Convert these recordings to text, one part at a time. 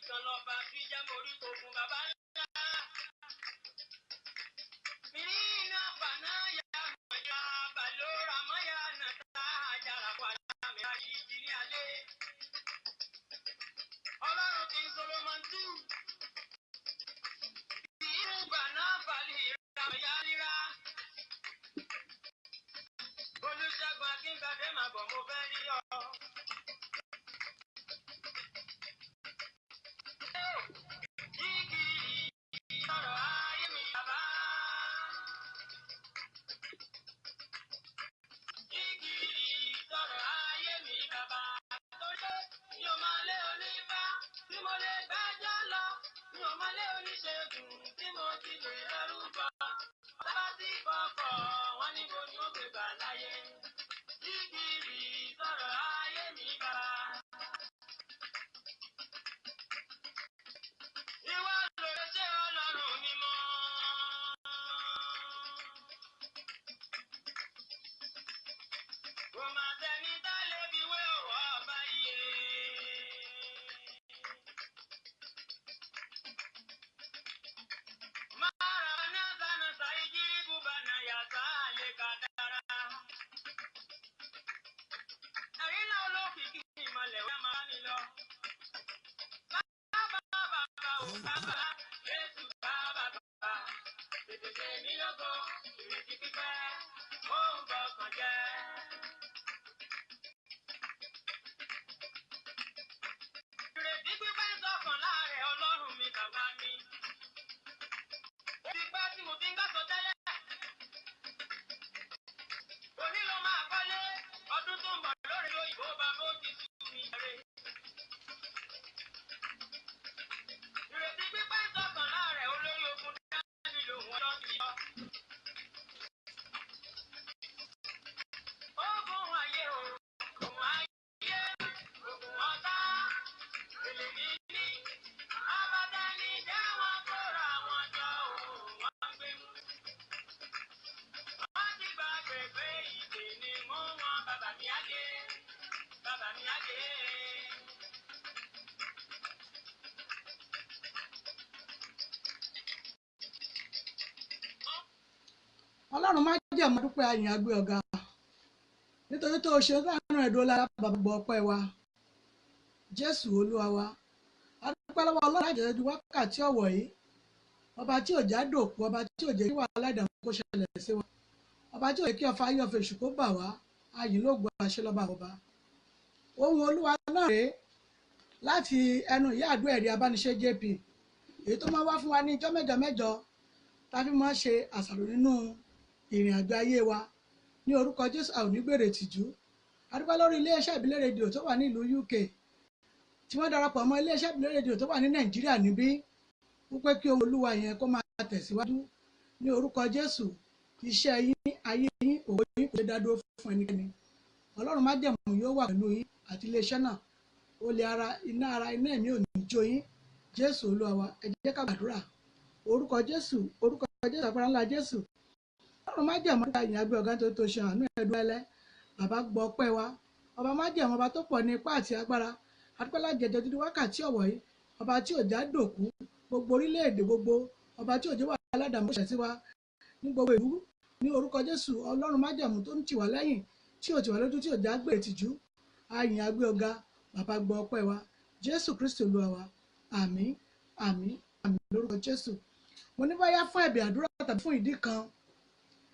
Nìkan lọ́ba tí jẹ́ morí ogun bàbá ńlá. Mìíràn fànáyà mọ̀já balóra mọ́yà nàta àjàrà padà mi àyíjí ní alẹ́. Ọlọ́run ti ń Solomon tú. Ìrú bàná falẹ̀ ìrànlọ́yà líra. Olùṣègùn Akíngbadé máa bọ̀, mo fẹ́ rí ọ. Jígìrì ọ̀rọ̀ ayé mi bàbá. Jígìrì sọ̀rọ̀ ayé mi bàbá. Torí pé mi ò máa lé onífá tí mo lè gbẹ́jọ́ lọ. Mi ò máa lé oníṣègùn tí mo ti lè rẹ́rù bọ̀. Bàbá tí kọ̀kọ̀ wọ́n níbo ni ó gbé gbà láyé. Jígìrì sọ̀rọ̀ ayé mi bàbá. Ìwọ ló lè ṣe Ọlọ́run mímọ́. Kò mà sẹ́ni tá lè fi wé òwò ọba iye. Mara nasa nasa ijiri buba na yasa lè kàdára. Ẹ̀rí náà olókìkí ìmọ̀lẹ̀ wẹ́ máa ní lọ. Bàbá bàbá ò bàbá, Jésù bàbá bàbá. Tètè ṣe mí lógo, ìrètí pípẹ́, ó ń bọkàn jẹ́. Ìrètí pípẹ́ ń sọkàn láàrẹ̀ Ọlọ́run mi bàbá mi. Ó ti pẹ́ tí mo ti ń gbàsọ tẹ́lẹ̀. Òní ló máa kọ́lé, ọdún tó ń bọ̀ lórí òyìnbó bàbá ó ti sú mi jàre. Ìrètí pípẹ́ ń sọkàn láàrẹ̀ olórí ogun dání lòun ọlọ́run ti yọ. Ogun ayé o, ogun ayé, ogun ọ̀tá, èlé mi ní. Abadani jẹ́ wọn kóra wọn jọ o, wọ́n gbé mú. Wọ́n ti gbàgbé pé ìdè ni mú wọn, bàbá mi á dé, bàbá mi á dé. Ọlọ́run má jẹ́ mọ́ dúpẹ́ ayìn agbé ọ̀gá nítorí tó o ṣe láàánú ẹ̀dọ́ lára bàbá gbọ́ ọpẹ́ wa. Jésù Olúwa wa, a dúpẹ́ lọ́wọ́ Ọlọ́run láti jẹ́ wákàtí ọ̀wọ̀ yìí, ọba tí ò já dòkú, ọba tí ò jẹ́ kí wàhálà ìdààmú kó ṣẹlẹ̀ sí wa, ọba tí ò jẹ́ kí ọfà ayé ọfà èṣù kó bà wá. Ayìn ló gbọ́ àṣẹ lọ́ba ọba. Ohun Olúwa náà rèé láti ẹnu ìyá àdúrà ẹ̀rí abániṣe JP, èyí tó máa wá fún wa ní ijọ́ mẹ́jọ mẹ́jọ tá a fi máa ṣe àṣàrò nínú ìrìn àjò ayé wa. Ní orúkọ Jésù, a ò ní gbèrè tìjú. A dúpẹ́ lórí iléeṣẹ́ ìbílẹ̀ rédíò tó wà ní ìlú UK tí wọ́n darapọ̀ mọ́ iléeṣẹ́ ìbílẹ̀ rédíò tó wà ní Nàìjíríà níbí, wípé kí ohun Olúwa yẹn kó máa tẹ̀síwájú. Ní orúkọ Jésù, iṣẹ́ yín, ayé yín, òwò yín kò lè dá dúró fún ẹnikẹ́ni. Ọlọ́run májẹ̀mú yóò wà pẹ̀lú yín àti iléeṣẹ́ náà. Olè ara iná ara iná ẹ̀mí ò ní jó yín. Jésù Olúwa wa, ẹ jẹ́ ká gbàdúrà. Orúkọ Jésù, orúkọ Jésù, agbára ńlá Jésù. Ọlọ́run májẹ̀mú ọba ìyìn agbé ọ̀gá tó ṣe àánú ẹ̀dùn ẹlẹ́. Bàbá gbọ́ ọpẹ́ wa. Ọba májẹ̀mú, ọba tó pọ̀ ní ipá àti agbára. Adúpẹ́ lájẹjọ dídí wákàtí ọ̀wọ̀ yìí. Ọba tí ò já dòkú, gbogbo orílẹ̀-èdè gbogbo, ọba tí ò jẹ́ wàhálà dààmú ṣẹ̀ sí wa ní gbogbo ìlú. Ní orúkọ Jésù, Ọlọ́run májẹ̀mú tó ń tì wá lẹ́yìn, tí ò tì wá lójú, tí ò já gbé ìtìjú. Ayìn agbé ọ̀gá, bàbá gbọ́ ọpẹ́ wa. Jésù Kristi Olúwa wa. Àmín, àmín, àmín lórúkọ Jésù. Mo ní bóyá fún ẹ̀bẹ̀ àdúrà tàbí fún ìdí kan,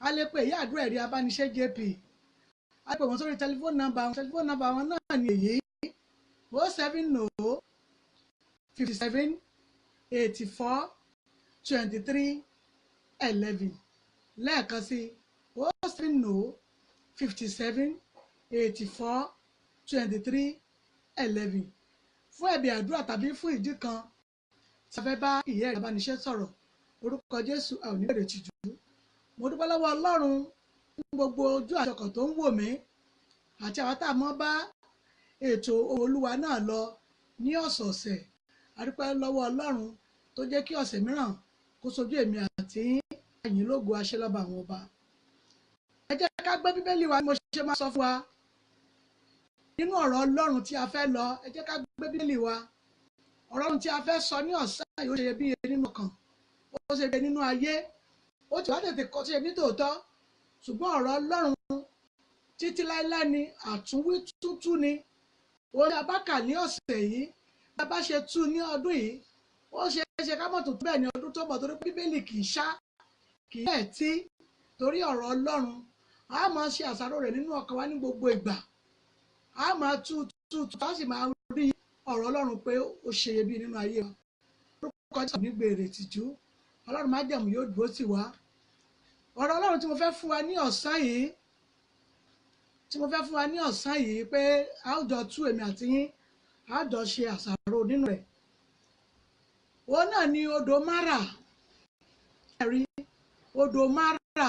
a lè pe ìyá àdúrà ẹ̀rí abániṣẹ́ JP. A lè pè wọ́n sórí tẹlifóònù nọ́mbà wọn. Tẹlifóònù nọ́mbà wọn náà ni èyí: 070 57 84 23 11. Lẹ́ẹ̀kan sí, 070 57 84 23 11. Fún ẹ̀bẹ̀ àdúrà tàbí fún ìdí kan tí a fẹ́ bá ìyá ẹ̀rí abániṣẹ́ sọ̀rọ̀. Orúkọ Jésù, a ò ní bèrè tìjú. Mo dúpẹ́ lọ́wọ́ Ọlọ́run fún gbogbo ojú àjọkọ̀ tó ń wò mí àti àwọn tá a mọ́ bá ètò Olúwa náà lọ ní ọ̀sọ̀ọ̀sẹ̀. A dúpẹ́ lọ́wọ́ Ọlọ́run tó jẹ́ kí ọ̀sẹ̀ mìíràn kó sojú èmi àti ẹ̀yin lógo aṣẹ́lọ́ba àwọn ọba. Ẹ jẹ́ ká gbé Bíbélì wa bí mo ṣe máa sọ fún wa nínú ọ̀rọ̀ Ọlọ́run tí a fẹ́ lọ. Ẹ jẹ́ ká gbé Bíbélì wa. Ọ̀rọ̀ ohun tí a fẹ́ sọ ní ọ̀sán yìí ó ṣe iyebíye nínú ọkàn, ó ṣe iyebíye nínú ayé, ó ti wá tètè kọ́ sí ní tòótọ́. Ṣùgbọ́n ọ̀rọ̀ Ọlọ́run títí láéláé ni, àtúnwí tútú ni. Ohun tí a bá kà ní ọ̀sẹ̀ yìí, bí a bá ṣe tú ní ọdún yìí, ó ṣe é ṣe ká mọ̀ tó bẹ́ẹ̀ ní ọdún tó bọ̀, torí pé Bíbélì kì í ṣá, kì í ẹ̀ tí, torí ọ̀rọ̀ Ọlọ́run a máa ṣe àṣàrò rẹ̀ nínú ọkàn wa ní gbogbo ìgbà. A máa tú tú tú, a sì máa rí ọ̀rọ̀ Ọlọ́run pé ó ṣe iyebíye nínú ayé wa. Lórúkọ Jésù, ní gbèrè tìjú, Ọlọ́run májẹ̀mú yóò dúró tì wá. Ọ̀rọ̀ Ọlọ́run tí mo fẹ́ fún wa ní ọ̀sán yìí, tí mo fẹ́ fún wa ní ọ̀sán yìí pé a ó jọ tú, èmi àti yín, a ó jọ ṣe àṣàrò nínú rẹ̀, òun náà ni odò Mara. Ẹ̀rí odò Mara,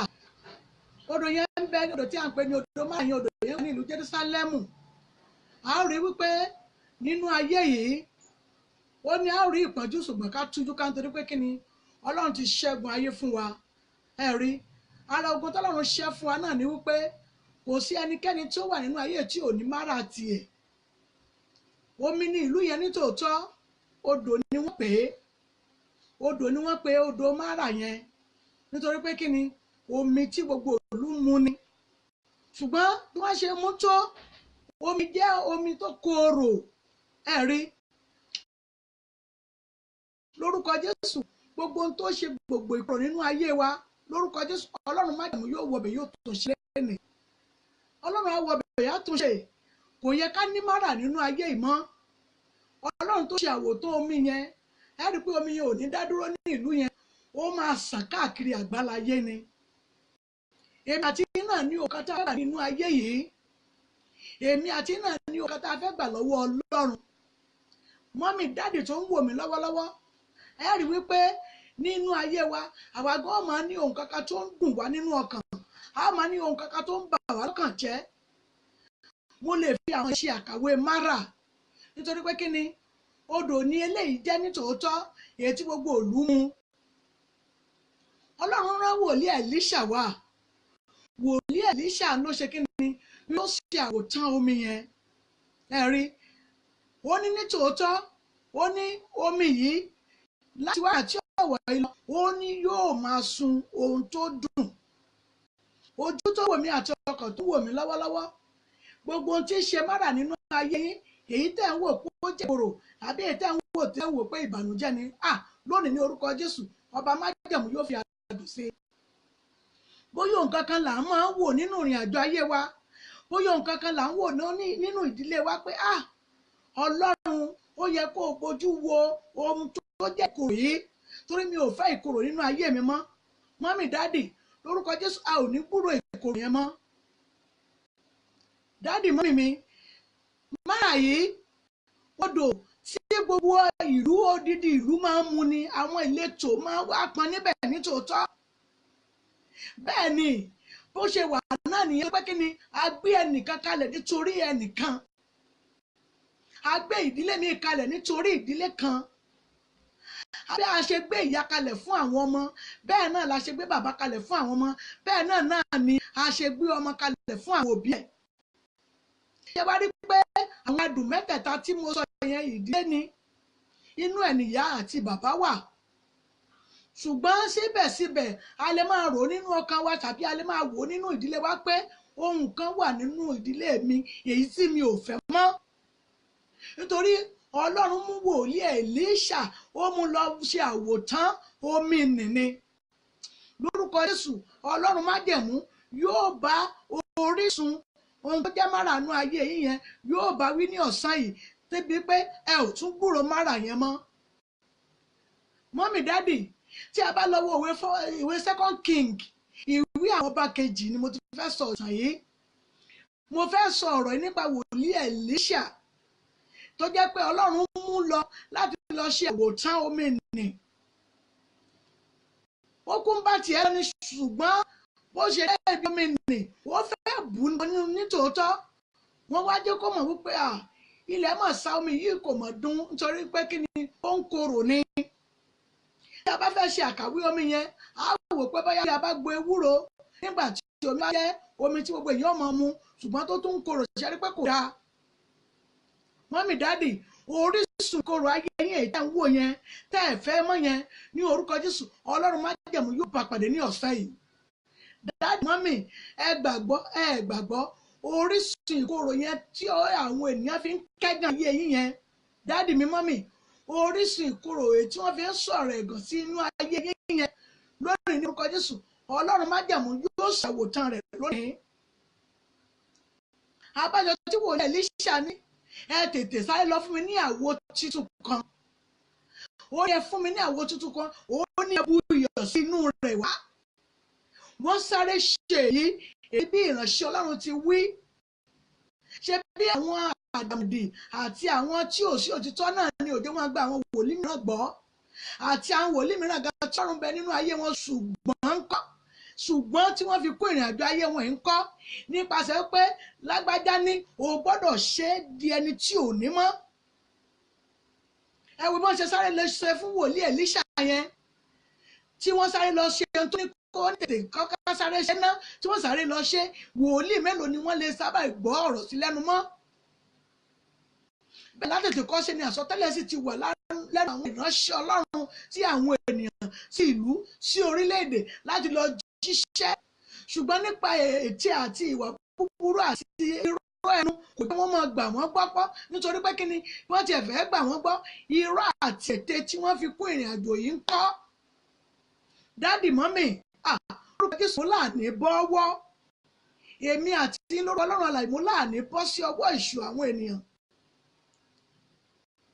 odò yẹn ń bẹ ní odò tí a ń pè ní odò Mara yẹn. Odò yẹn ní ìlú Jerúsálẹ́mù. A ó rí wípé nínú ayé yìí, ó ní a ó rí ìpọ́njú, ṣùgbọ́n ká tújú ká, nítorí pé kí ni? Ọlọ́run ti ṣẹ́gun ayé fún wa. Ẹ̀rí ara ogun tọ́lọ́run ṣẹ́ fún wa náà ni wípé kò sí ẹnikẹ́ni tí ó wà nínú ayé tí ò ní Mara tiẹ̀. Omi ní ìlú yẹn nítòótọ́, odò ni wọ́n pè é, odò ni wọ́n pè é, odò Mara yẹn, nítorí pé kí ni? Omi tí gbogbo ìlú mu ni. Ṣùgbọ́n bí wọ́n ṣe mú tó, omi jẹ́ omi tó korò. Ẹ̀rí lórúkọ Jésù, gbogbo ohun tó ṣe gbogbo ìkorò nínú ayé wa, lórúkọ Jésù, Ọlọ́run májẹ̀mú yóò wọbẹ̀, yóò tún ṣe lẹ́nìí. Ọlọ́run á wọbẹ̀, yá tún ṣe. Kò yẹ ká ní Mara nínú ayé ìmọ̀. Ọlọ́run tó ṣe àwòtán omi yẹn, ẹ rí i pé omi yẹn ò ní dá dúró ní ìlú yẹn, ó máa sàn káàkiri àgbáláyé ni. Èmi àti náà ní òkan tá a fẹ́ gbà nínú ayé yìí. Èmi àti náà ní òkan tá a fẹ́ gbà lọ́wọ́ Ọlọ́run. Mummy, daddy tó ń wò mí lọ́wọ́lọ́wọ́, ẹ rí wípé nínú ayé wa, àwa gan máa ní ohun kankan tó ń dùn wá nínú ọkàn, a máa ní ohun kankan tó ń bà wá lọ́kàn jẹ́. Mo lè fi àwọn ṣe àkàwé Mara, nítorí pé kí ni? Odò ní eléyìí jẹ́ nítòótọ́, èyí tí gbogbo ìlú mu. Ọlọ́run rán wòlíì Èlíṣà wá. Wòlíì Èlíṣà ló ṣe kí ni? Ló ṣe àwòtán omi yẹn. Ẹ rí, ó ní nítòótọ́, ó ní omi yìí láti wákàtí ọ̀wọ̀ yìí lọ, ó ní yóò máa sun ohun tó dùn. Ojú tó wò mí àti ọkàn tó wò mí lọ́wọ́lọ́wọ́, gbogbo ohun tí ń ṣe Mara nínú ayé yín, èyí tẹ̀ ń wò pé ó jẹ́ ìkorò, àbí èyí tẹ̀ ń wò tẹ̀ ń wò pé ìbànújẹ́ ni, à lónìí, ní orúkọ Jésù, ọba májẹ̀mú yóò fi àdùn sí i. Bóyá nǹkan kan là ń máa ń wò nínú ìrìn àjò ayé wa, bóyá nǹkan kan là ń wò nínú ìdílé wa pé, ah, Ọlọ́run, ó yẹ kó o bójú wo ohun tó jẹ́ ìkorò yìí, torí mi ò fẹ́ ìkorò nínú ayé mi mọ́. Mummy, daddy, lórúkọ Jésù, a ò ní gbúrò ìkorò yẹn mọ́. Daddy, mummy mi, Mara yìí, odò tí gbogbo ìlú, odidi ìlú máa ń mu ni. Àwọn ìletò máa wá pọn níbẹ̀ nítòótọ́. Bẹ́ẹ̀ ni bó ṣe wà náà nìyẹn, pé kí ni? A gbé ẹnìkan kalẹ̀ nítorí ẹnìkan, a gbé ìdílé mi kalẹ̀ nítorí ìdílé kan. Bí a ṣe gbé ìyá kalẹ̀ fún àwọn ọmọ, bẹ́ẹ̀ náà la ṣe gbé bàbá kalẹ̀ fún àwọn ọmọ, bẹ́ẹ̀ náà ni a ṣe gbé ọmọ kalẹ̀ fún àwọn òbí ẹ̀. Ṣé wá rí pé àwọn adùn mẹ́tẹ̀ẹ̀ta tí mo sọ yẹn, ìdílé ni, inú ẹ̀ nìyá àti bàbá wà. Ṣùgbọ́n síbẹ̀síbẹ̀, a lè máa rò nínú ọkàn wa tàbí a lè máa wò nínú ìdílé wa pé ohun kan wà nínú ìdílé mi èyí tí mi ò fẹ́ mọ́, nítorí Ọlọ́run mú wòlíì Èlíṣà, ó mú lọ ṣe àwòtán omi nìní. Lórúkọ Jésù, Ọlọ́run májẹ̀mú yóò bá orísun ohun tó jẹ́ Mara nú ayé yìí yẹn, yóò bá wí ní ọ̀sán yìí débi pé ẹ ò tún gbúrò Mara yẹn mọ́. Mummy, daddy, tí a bá lọ wo ìwé Second King, ìwé àwọn ọba kejì ni mo ti fẹ́ sọ ọ̀sán yìí. Mo fẹ́ sọ ọ̀rọ̀ yìí nípa wòlíì Èlíṣà tó jẹ́ pé Ọlọ́run mú lọ láti lọ ṣe àwòtán omi nì. Ó kún bá tiẹ̀ ní, ṣùgbọ́n bó ṣe dé ibi omi nì, ó fẹ́ bù ú nítòótọ́. Wọ́n wá jẹ́ kó mọ̀ wípé, à, ilẹ̀ mọ̀ sá, omi yìí kò mọ̀ dùn, nítorí pé kí ni? Ó ń korò ni. Tí a bá fẹ́ ṣe àkàwé omi yẹn, á wò pé bóyá bí a bá gbo ewúro nígbà tí omi bá jẹ́ omi tí gbogbo èèyàn máa mu, ṣùgbọ́n tó tún ń korò, ṣe rí pé kò dáa. Mummy, daddy, orísun Orísun ìkorò ayé yín èyí tẹ́ ń wò yẹn, tẹ́ ẹ̀ fẹ́ mọ́ yẹn, ní orúkọ Jésù, Ọlọ́run májẹ̀mú yóò bá pàdé ní ọ̀sẹ̀ yìí. Daddy, mummy, ẹ gbàgbọ́, ẹ gbàgbọ́. Orísun ìkorò yẹn tí àwọn ènìyàn fi ń kẹ́gàn ayé yín yẹn, daddy mi, mummy, orísun ìkorò èyí tí wọ́n fi ń sọ̀rọ̀ ẹ̀gàn sí inú ayé yín yẹn lónìí, ní orúkọ Jésù, Ọlọ́run májẹ̀mú yóò ṣàwòtán rẹ̀ lónìí. Abájọ tí wòlíì Èlíṣà ní, "Ẹ tètè sáré lọ fún mi ní àwo tuntun kan." Ó yẹ fún mi ní àwo tuntun kan. Ó ní, "Ẹ bu iyọ̀ sí inú rẹ̀ wá." Wọ́n sáré ṣe èyí bí ìránṣẹ́ Ọlọ́run ti wí. Ṣé bí àwọn àdàmọ̀dì àti àwọn tí ò sí òtítọ́ náà ni òde wọn gba àwọn wòlíì mìíràn gbọ́, àti àwọn wòlíì mìíràn gan tọ́run bẹ nínú ayé wọn, ṣùgbọ́n ń kọ́, ṣùgbọ́n tí wọ́n fi kó ìrìn àjò ayé wọn ń kọ́ nípasẹ̀ pé lágbájá ní o gbọ́dọ̀ ṣe é di ẹni tí ò ní mọ́. Ẹ wo bí wọ́n ṣe sáré lọ ṣe fún wòlíì Èlíṣà yẹn, tí wọ́n sáré lọ ṣe ohun tó ní kó tètè kọ́kọ́ sáré ṣe ná, tí wọ́n sáré lọ ṣe. Wòlíì mélòó ni wọ́n lè sábà gbọ́ ọ̀rọ̀ sí lẹ́nu mọ́? Bẹ́ẹ̀ látètè kọ́ ṣe ni àsọtẹ́lẹ̀ sì ti wà lẹ́nu àwọn ìránṣẹ́ Ọlọ́run sí àwọn ènìyàn, sí ìlú, sí orílẹ̀-èdè láti lọ jíṣẹ́, ṣùgbọ́n nípa ète àti ìwà búburú àti irọ́ ẹnu, kò jẹ́ wọ́n máa gbà wọ́n gbọ́ pọ́. Nítorí pé kí ni wọ́n ti ẹ̀fẹ́ gbà wọ́n gbọ́? Irọ́ àti ète tí wọ́n fi kún ìrìn àjò yìí ń kọ́. Daddy, mummy, orúkọ Jésù, láàní bọ́wọ́ èmi àti lórúkọ Ọlọ́run alààyè, mo láàní bọ́ sí ọwọ́ ìṣù àwọn ènìyàn.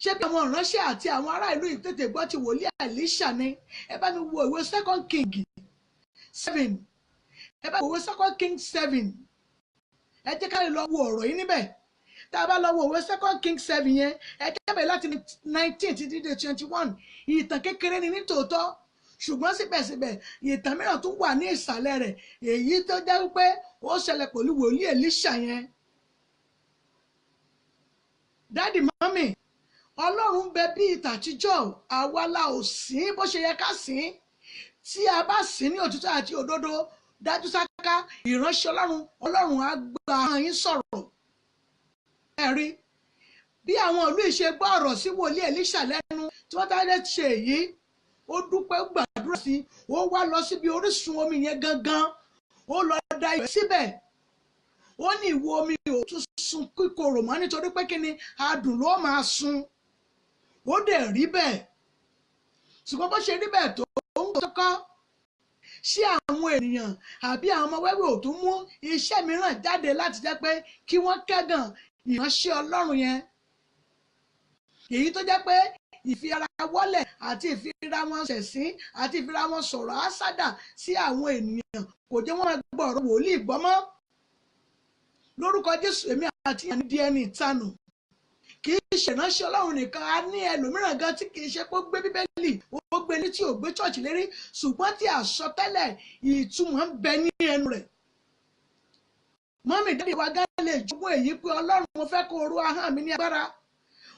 Ṣé bí àwọn ìránṣẹ́ àti àwọn ará ìlú yìí tètè gbọ́ ti wòlíì Èlíṣà ni? Ẹ bá mi wo ìwé Second King 7. Ẹ bá wo ìwé Second King 7. Ẹ jẹ́ ká lè lọ wo ọ̀rọ̀ yìí níbẹ̀. Tá a bá lọ wo ìwé Second King 7 yẹn, ẹ jẹ́ bẹ̀rẹ̀ láti 19 títí dé 21. Ìtàn kékeré ni nítòótọ́, ṣùgbọ́n síbẹ̀síbẹ̀, ìtàn mìíràn tún wà ní ìsàlẹ̀ rẹ̀, èyí tó jẹ́ wípé ó ṣẹlẹ̀ pẹ̀lú wòlíì Èlíṣà yẹn. Daddy, mummy, Ọlọ́run ń bẹ bí ìtàtijọ́. Àwa la ò sìn bó ṣe yẹ ká sìn. Tí a bá sìn ní òtítọ́ àti òdodo, dájú sáká, ìránṣẹ́ Ọlọ́run, Ọlọ́run á gba yín sọ̀rọ̀. Ẹ rí bí àwọn ìlú ìṣe gbọ́ ọ̀rọ̀ sí wòlíì Èlíṣà lẹ́nu tí wọ́n táré ṣe èyí. Ó dúpẹ́, gbàdúrà sí, ó wá lọ síbi orísun omi yẹn gangan, ó lọ da ìwé síbẹ̀. Ó ní, "Ìwọ omi, ò tún sun kíkorò mọ́, nítorí pé kíni? Adùn ló máa sun." Ó dẹ̀ rí bẹ́ẹ̀. Ṣùgbọ́n bó ṣe rí bẹ́ẹ̀ tó ń kọ́kọ́ ṣé àwọn ènìyàn àbí àwọn ọmọ wẹ́wẹ́ ò tún mú iṣẹ́ mìíràn jáde láti jẹ́ pé kí wọ́n kẹ́gàn ìránṣẹ́ Ọlọ́run yẹn, èyí tó jẹ́ pé ìfira wọ́lẹ̀ àti ìfira wọn ṣẹ̀sín àti ìfira wọn sọ̀rọ̀ àsádà sí àwọn ènìyàn kò jẹ́ wọ́n máa gbọ́ ọ̀rọ̀ wòlíì gbọ́ mọ́? Lórúkọ Jésù, èmi àti ìyàn di ẹni ìtanù. Kì í ṣe ìránṣẹ́ Ọlọ́run nìkan, a ní ẹlòmíràn gan tí kì í ṣe pé ó gbé Bíbélì, ó gbé ní tí ò gbé church lérí, ṣùgbọ́n tí àsọtẹ́lẹ̀ ìtumọ̀ ń bẹ ní ẹnu rẹ̀. Mummy, daddy wa gán lè jogún èyí pé, "Ọlọ́run, mo fẹ́ kó o ró ahọ́n mi ní agbára.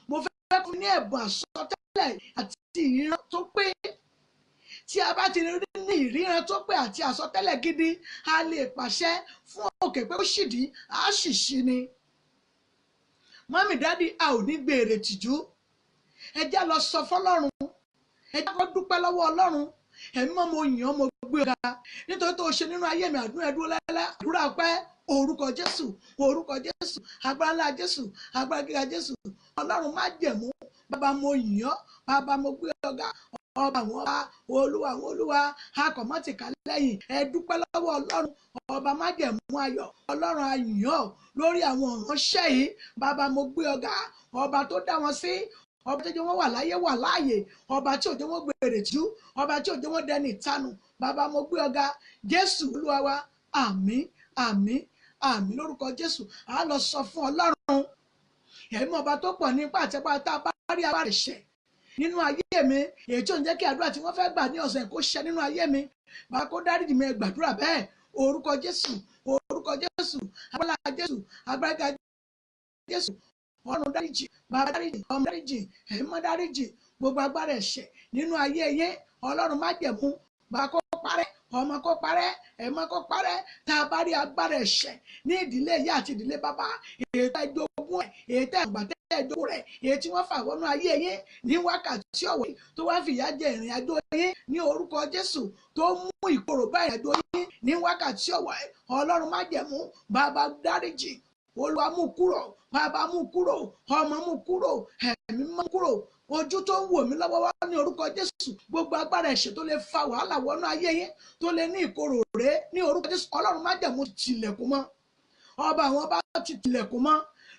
Mo fẹ́ kó ní ẹ̀bùn àsọtẹ́lẹ̀ àti ìran tó pé." Tí a bá ti rí ní ìríran tó pé àti àsọtẹ́lẹ̀ gidi, a lè pàṣẹ fún òkè pé ó ṣìdí, á sì ṣí ni. Mummy, daddy, a ò ní gbèrè tìjú. Ẹ jẹ́ lọ sọ fọlọ́run, ẹ jẹ́ kó dúpẹ́ lọ́wọ́ Ọlọ́run. Ẹ̀mí mọ́, mo yàn ọ́, mo gbé ọ̀gá nítorí tó ṣe nínú ayé mi. Àdúrà ẹ̀dúró lẹ́lẹ́, àdúrà pẹ́. Orúkọ Jésù, orúkọ Jésù, agbára ńlá Jésù, agbára gíga Jésù, Ọlọ́run májẹ̀mú, bàbá, mo yàn ọ́, bàbá, mo gbé ọ̀gá, ọba àwọn ọba, olúwa àwọn olúwa, akọ̀mọ́tìkà lẹ́yìn. Ẹ dúpẹ́ lọ́wọ́ Ọlọ́run, ọba májẹ̀mú ayọ̀. Ọlọ́run, ayọ̀ lórí àwọn ìránṣẹ́ yìí. Bàbá, mo gbé ọ̀gá, ọba tó dá wọn sí, ọba tó jẹ́ wọ́n wà láyé, wà láàyè, ọba tí ò jẹ́ wọ́n gbèrè tú, ọba tí ò jẹ́ wọ́n dẹni ìtanù. Bàbá, mo gbé ọ̀gá. Jésù Olúwa wa, àmín, àmín, àmín lórúkọ Jésù. À lọ sọ fún Ọlọ́run ẹ̀mí, ọba tó pọ̀ nípa àtẹ́pá, tá a bá rí agbára ẹ̀ṣẹ̀ nínú ayé mi, èyí tí ò ń jẹ́ kí àdúrà tí wọ́n fẹ́ gbà ní ọ̀sẹ̀ kó ṣẹ nínú ayé mi, bàbá, kó dáríjì mi. Ẹ gbàdúrà bẹ́ẹ̀. Orúkọ Jésù, orúkọ Jésù, agbára Jésù, agbára Jésù, Ọ̀run dáríjì, bàbá dáríjì, ọmọ dáríjì, ẹ̀mọ́ dáríjì. Gbogbo agbára ẹ̀ṣẹ̀ nínú ayé yẹn, Ọlọ́run májẹ̀mú, bàbá, kó parẹ́, ọmọ kó parẹ́, ẹ̀mọ́ kó parẹ́. Tá a bá rí agbára ẹ̀ṣẹ̀ ní ìdílé ìyá àti ìdílé bàbá, èyí tẹ́ jogún ẹ̀, èyí tẹ́ àgbà tẹ́ ẹ jogún rẹ̀, èyí tí wọ́n fà wọnú ayé yín ní wákàtí ọ̀wọ̀ yìí, tó wá fìyà jẹ ìrìn àjò yín ní orúkọ Jésù, tó mú ìkorò bá ìrìn àjò yín ní wákàtí ọ̀wọ̀ yìí, Ọlọ́run májẹ̀mú, bàbá dáríjì, Olúwa mú kúrò, bàbá mú kúrò, ọmọ mú kúrò, ẹ̀mí mú kúrò. Ojú tó ń wò mí lọ́wọ́ wá ní orúkọ Jésù, gbogbo agbára ẹ̀ṣẹ̀ tó lè fa wàhálà wọnú ayé yín, tó lè ní ìkorò rèé ní orúkọ Jésù, Ọlọ́run májẹ̀mú tilẹ̀kùn mọ́. Ọba àwọn ọba ti tilẹ̀kùn mọ́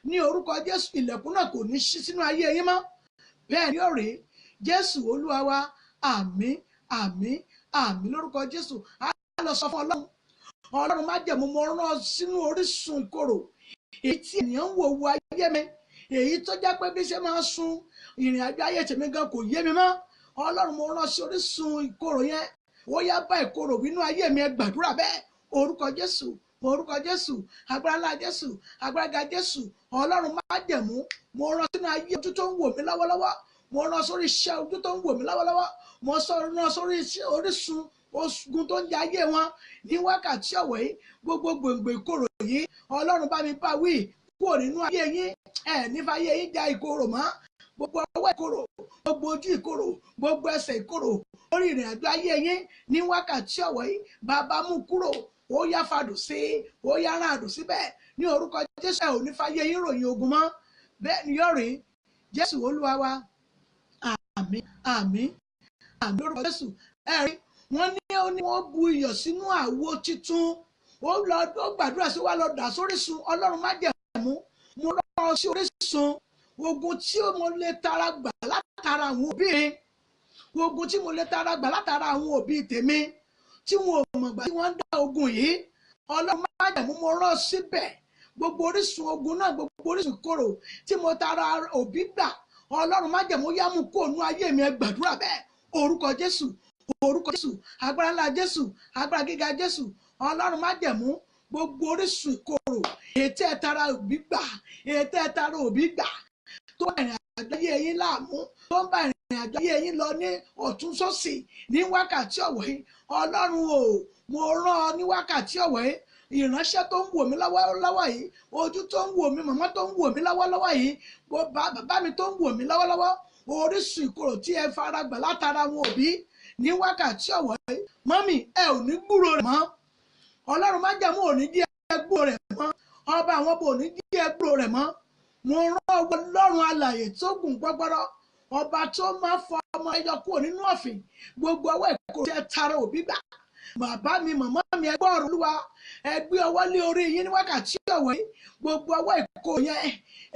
ní orúkọ Jésù, ilẹ̀kùn náà kò ní ṣí sínú ayé yín mọ́. Bẹ́ẹ̀ ni ó rèé, Jésù Olúwa wa. Àmín, àmín, àmín lórúkọ Jésù. Á lọ sọ fún Ọlọ́run, Ọlọ́run májẹ̀mú, mo rán ọ sínú orísun ìkorò èyí tí ènìyàn ń wò wo ayé mi, èyí tó jẹ́ pé bí ṣe máa sun ìrìn àjò ayé tèmi gan kò yé mi mọ́. Ọlọ́run, mo rán sí orísun ìkorò yẹn, ó yá bá ìkorò wínú ayé mi. Ẹ gbàdúrà bẹ́ẹ̀. Orúkọ Jésù, orúkọ Jésù, agbára ńlá Jésù, agbára ga Jésù. Ọlọ́run májẹ̀mú, mo rán sínú ayé ojú tó ń wò mí lọ́wọ́lọ́wọ́, mo rán sórí iṣẹ́ ojú tó ń wò mí lọ́wọ́lọ́wọ́, mo rán sórí orísun ogun tó ń jẹ ayé wọn ní wákàtí ọ̀wọ̀ yìí. Gbogbo gbòǹgbò ìkorò yìí, Ọlọ́run bá mi bá wí kúrò nínú ayé yín. Ẹ nífa ayé yín ja ìkorò mọ́. Gbogbo ọwọ́ ìkorò, gbogbo ojú ìkorò, gbogbo ẹsẹ̀ ìkorò lórí ìrìn àjò ayé yín ní wákàtí ọ̀wọ̀ yìí, bàbá mú kúrò, ó yá fàdùn sí, ó yá rán àdùn síbẹ̀ ní orúkọ Jésù. Ẹ ò ní fàyè yín ròyìn ogun mọ́. Bẹ́ẹ̀ ni yóò rí, Jésù Olúwa wa. Àmín, àmín, àmín lórúkọ Jésù. Ẹ rí wọ́n ní ó ní wọ́n bu iyọ̀ sínú àwo titun, ó lọ ó gbàdúrà sí wa, lọ dà sórísun. Ọlọ́run májẹ̀mú, mo rán ọ sí orísun ogun tí mo lè tara gbà látara àwọn òbí mi, ogun tí mo lè tara gbà látara àwọn òbí tèmi tí wọn ò mọ̀ gbà tí wọ́n ń dá ogun yìí. Ọlọ́run májẹ̀mú, mo rán síbẹ̀. Gbogbo orísun ogun náà, gbogbo orísun korò tí mo tara òbí gbà, Ọlọ́run májẹ̀mú, yá mú kó nú ayé mi. Ẹ gbàdúrà bẹ́ẹ̀. Orúkọ Jésù, orúkọ Jésù, agbára ńlá Jésù, agbára gíga Jésù. Ọlọ́run májẹ̀mú, gbogbo orísun ìkorò ètí ẹ̀ tara òbí gbà, ètí ẹ̀ tara òbí gbà tó bá ìrìn àjò ayé yín láàmú, tó ń bá ìrìn àjò ayé yín lọ ní ọ̀tún sósì ní wákàtí ọ̀wọ̀ yìí, Ọlọ́run o, mo rán ọ ní wákàtí ọ̀wọ̀ yìí. Ìránṣẹ́ tó ń wò mí lọ́wọ́lọ́wọ́ yìí, ojú tó ń wò mí, màmá tó ń wò mí lọ́wọ́lọ́wọ́ yìí, bàbá mi tó ń wò mí lọ́wọ́lọ́wọ́, orísun ìkorò tí ẹ fara gbà látara wọn òbí ní wákàtí ọ̀wọ̀ yìí, mọ́mì, ẹ ò ní gbúrò rẹ̀ mọ́. Ọlọ́run májẹ̀mú ò ní jẹ́ ẹ gbúrò rẹ̀ mọ́. Ọba àwọn ọba ò ní jẹ́ ẹ gbúrò rẹ̀ mọ́. Mo rán ọwọ́ Ọlọ́run alààyè tó gùn gbọ́gbọ́rọ́, ọba tó máa fọ ọmọ ẹyọ kúrò nínú ọ̀fìn, gbogbo ọwọ́ ìkorò tí ẹ tara òbí gbà. Bàbá mi, màmá mi, ẹ gbọ́ ọ̀rọ̀ Olúwa, ẹ gbé ọwọ́ lé orí yín ní wákàtí ọ̀wọ̀ yìí. Gbogbo ọwọ́ ìkorò yẹn,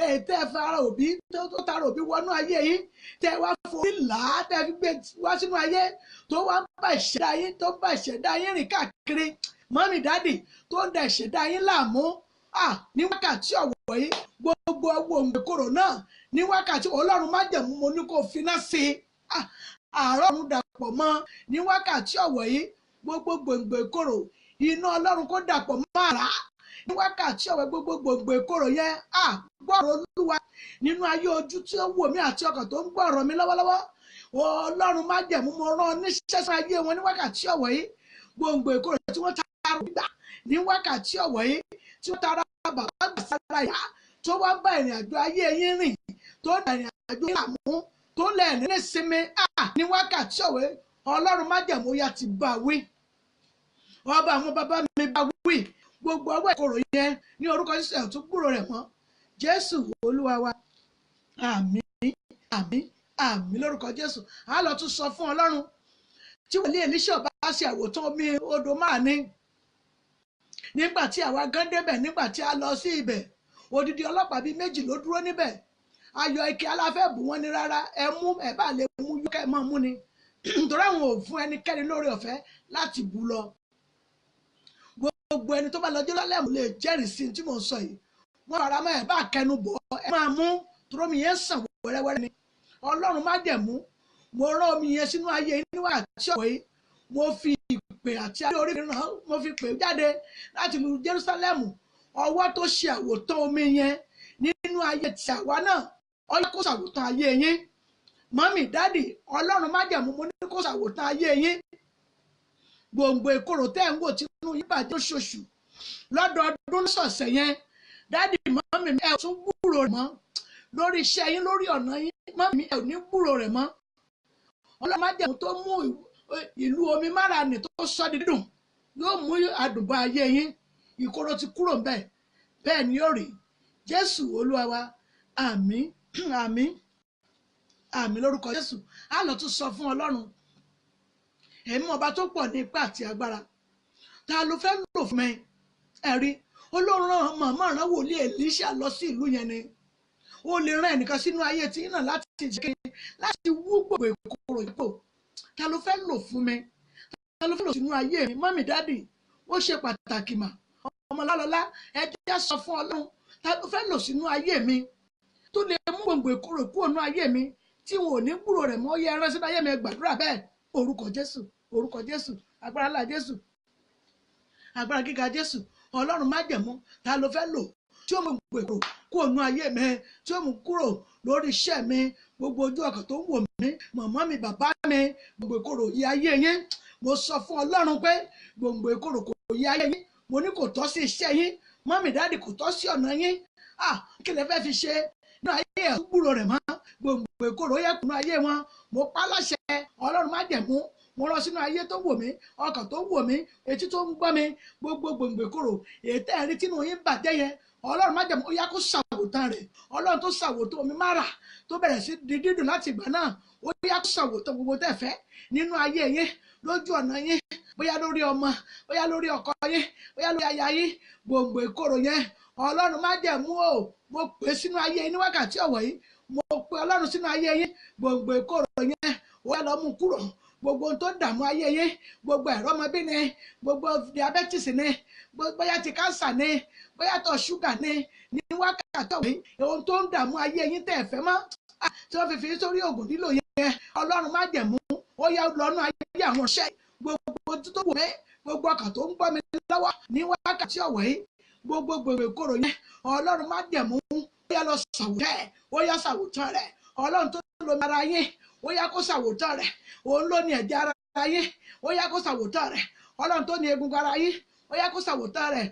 èyí tẹ́ ẹ fara òbí tó tara òbí wọnú ayé yín, tẹ́ ẹ wá forí là á, tẹ́ ẹ fi gbé wá sínú ayé, tó wá ń bá ìṣẹ̀dá yín, tó ń bá ìṣẹ̀dá yín rìn káàkiri, mọ́mì, dádì, tó ń da ìṣẹ̀dá yín láàmú ní wákàtí ọ̀wọ̀ yìí, gbogbo ọwọ́ òǹgbẹ̀korò náà ní wákàtí, Ọlọ́run májẹ̀mú, mo ní kó finá sí i, àárọ̀ ọ̀run dàpọ̀ mọ́ ní wákàtí ọ̀wọ̀ yìí. Gbogbo gbòǹgbò ìkorò, iná Ọlọ́run kó dàpọ̀ mọ́ àrá ní wákàtí ọ̀wọ̀. Gbogbo gbòǹgbò ìkorò yẹn, gbọ́rọ̀ Olúwa nínú ayé ojú tí ó wò mí àti ọkàn tó ń gbọ́ ọ̀rọ̀ mi lọ́wọ́lọ́wọ́, Ọlọ́run májẹ̀mú, mo rán níṣẹ́ sí ayé wọn ní wákàtí ọ̀wọ̀ yìí. Gbòǹgbò ìkorò tí wọ́n tara gbà ní wákàtí ọ̀wọ̀ yìí, tí wọ́n tara bàbá gbà sára ìyá, tó wá ń bá ìrìn àjò ayé yín rìn, tó ń ìrìn àjò yín láàmú, tó lẹ̀ ní sinmi ní wákàtí ọ̀wọ̀ yìí, Ọlọ́run májẹ̀mú ya ti bá wí, ọba àwọn bàbá mi bá wí. Gbogbo ọwọ́ ìkorò yẹn ní orúkọ Jésù, ẹ̀ tún gbúrò rẹ̀ mọ́. Jésù Olúwa wa. Àmín, àmín, àmín lórúkọ Jésù. A lọ tún sọ fún Ọlọ́run, tí wòlíì Èlíṣà bá ṣe àwòtán omi odò máa ní nígbà tí àwa gan débẹ̀, nígbà tí a lọ sí ibẹ̀, odidi ọlọ́pàá bíi méjì ló dúró níbẹ̀. Ayọ̀ ike aláfẹ́ bù wọ́n ní rárá, ẹ mú, ẹ bá lè mú yókẹ́ mọ́ mú ni, nítorí àwọn ò fún ẹnikẹ́ni lórí ọ̀fẹ́ láti bù lọ. Gbogbo ẹni tó bá lọ Jerusalem lè jẹ́rìí sí tí mò ń sọ yìí. Wọ́n fara mọ́, ẹ bá kẹnu bọ̀, ẹ máa mú torómi yẹn sàn wẹ́rẹ́wẹ́rẹ́ ni. Ọlọ́run májẹ̀mú, mo rán omi yẹn sínú ayé níwájú ọ̀pọ̀ yìí. Mo fi ìpè àti ayé orí ràn, mo fi pè jáde láti lu Jerusalem. Ọwọ́ tó ṣe àwòtán omi yẹn nínú ayé tí àwa náà, ọyọ́ kó ṣàwòtán ayé yín. Mọ́mì, dádì, Ọlọ́run májẹ̀mú, mo ní kó ṣàwòtán ayé yín. Gbòǹgbò ìkorò tẹ́ ń wò tí inú yín bàjẹ́ lóṣooṣù, lọ́dọọdún, lọ́sọ̀ọ̀sẹ̀ yẹn, dádì, mọ́mì, ẹ tún gbúrò rẹ̀ mọ́. Lórí iṣẹ́ yín, lórí ọ̀nà yín, mọ́mí ẹ̀ ò ní gbúrò rẹ̀ mọ́. Ọlọ́run májẹ̀mú tó mú ìlú omi márààní tó sọ di dídùn yóò mú adùn bá ayé yín. Ìkorò ti kúrò ńbẹ̀, bẹ́ẹ̀ ni yóò rí. Jésù Olúwa wa, àmín, àmín, àmín lórúkọ Jésù. Á lọ tún sọ fún Ọlọ́run ẹ̀mí ọba tó pọ̀ ní ipá àti agbára, ta ló fẹ́ lò fún mi? Ẹ̀rí Olóòrùn rán màmá rán wòlíì Èlíṣà lọ sí ìlú yẹn ni. Ó lè rán ẹnìkan sínú ayé tí náà láti jẹ́ láti wú gbogbo ìkorò ipò. Ta ló fẹ́ lò fún mi? Ta ló fẹ́ lò sínú ayé mi? Mọ́mì, dádì, ó ṣe pàtàkì mà. Ọmọlálọ́lá, ẹ jẹ́ sọ fún Ọlọ́run, ta ló fẹ́ lò sínú ayé mi tó lè mú gbòǹgbò ìkorò kúrò nínú ayé mi tí wọn ò ní gbúrò rẹ̀ mọ́? Yẹ ẹran sínú ayé mi, ẹ gbàdúrà bẹ́ẹ̀. Orúkọ Jésù, orúkọ Jésù, agbára ńlá Jésù, agbára gíga Jésù, Ọlọ́run májẹ̀mú, ta ló fẹ́ lò tí ó mú gbogbo ìkorò kúrò nínú ayé mi, tí ó mú kúrò lórí iṣẹ́ mi, gbogbo ojú ọkàn tó ń wò mí, màmá mi, bàbá mi, gbogbo ìkorò yí ayé yín. Mo sọ fún Ọlọ́run pé gbogbo ìkorò kò yí ayé yín. Mo ní kò tọ́ sí iṣẹ́ yín, mọ́mì, dáàdì, kò tọ́ sí ọ̀nà yín. Kí lẹ fẹ́ fi ṣe nínú ayé ẹ̀ gbúrò rẹ̀ mọ́? Gbogbo ìkorò yẹ kùnú ayé wọn. Mo pa láṣẹ, Ọlọ́run májẹ̀mú, mo rán sínú ayé tó wò mí, ọkàn tó wò mí, etí tó ń gbọ́ mi, gbogbo gbòǹgbò ìkorò ètò ẹ̀rí tínú yín bàjẹ́ yẹn, Ọlọ́run májẹ̀mú, ó yá kó ṣàwòtán rẹ̀. Ọlọ́run tó ṣàwòtán omi Márà tó bẹ̀rẹ̀ sí di dídùn láti ìgbà náà, ó yá kó ṣàwòtán gbogbo tẹ́ fẹ́ nínú ayé yín, lójú ọ̀nà yín, bóyá lórí ọmọ, bóyá lórí ọkọ yín, bóyá lórí aya yín. Gbòǹgbò ìkorò yẹn, Ọlọ́run májẹ̀mú o, mo pè sínú ayé yín ní wákàtí ọ̀wọ̀ yìí. Mo pè Ọlọ́run sínú ayé yín. Gbòǹgbò ìkorò yẹn, ó yá lọ mú kúrò. Gbogbo ohun tó ń dààmú ayé yín, gbogbo ẹ̀rọ ọmọbí ni, gbogbo diabetes ni, bóyá ti cancer ni, bóyá tó ṣúgà ni, ní wákàtí ọ̀wọ̀ yìí, ohun tó ń dààmú ayé yín tẹ̀ fẹ́ mọ́ tí wọ́n fi fi sórí oògùn lílò yẹn, Ọlọ́run májẹ̀mú, ó yá lọ́nà ayé àwọn iṣẹ́. Gbogbo tó wù mí, gbogbo ọkàn tó ń gbọ́ mi lọ́wọ́ ní wákàtí ọ̀wọ̀ yìí, gbogbo gbogbo ìkorò yẹn, Ọlọ́run májẹ̀mú, ó yá lọ ṣàwòtán ẹ̀, ó yá ṣàwòtán rẹ̀. Ọlọ́run tó lomi ara yín, ó yá kó ṣàwòtán rẹ̀. Òun ló ní ẹ̀jẹ̀ ara yín, ó yá kó ṣàwòtán rẹ̀. Ọlọ́run tó ní egungun ara yín, ó yá kó ṣàwòtán rẹ̀.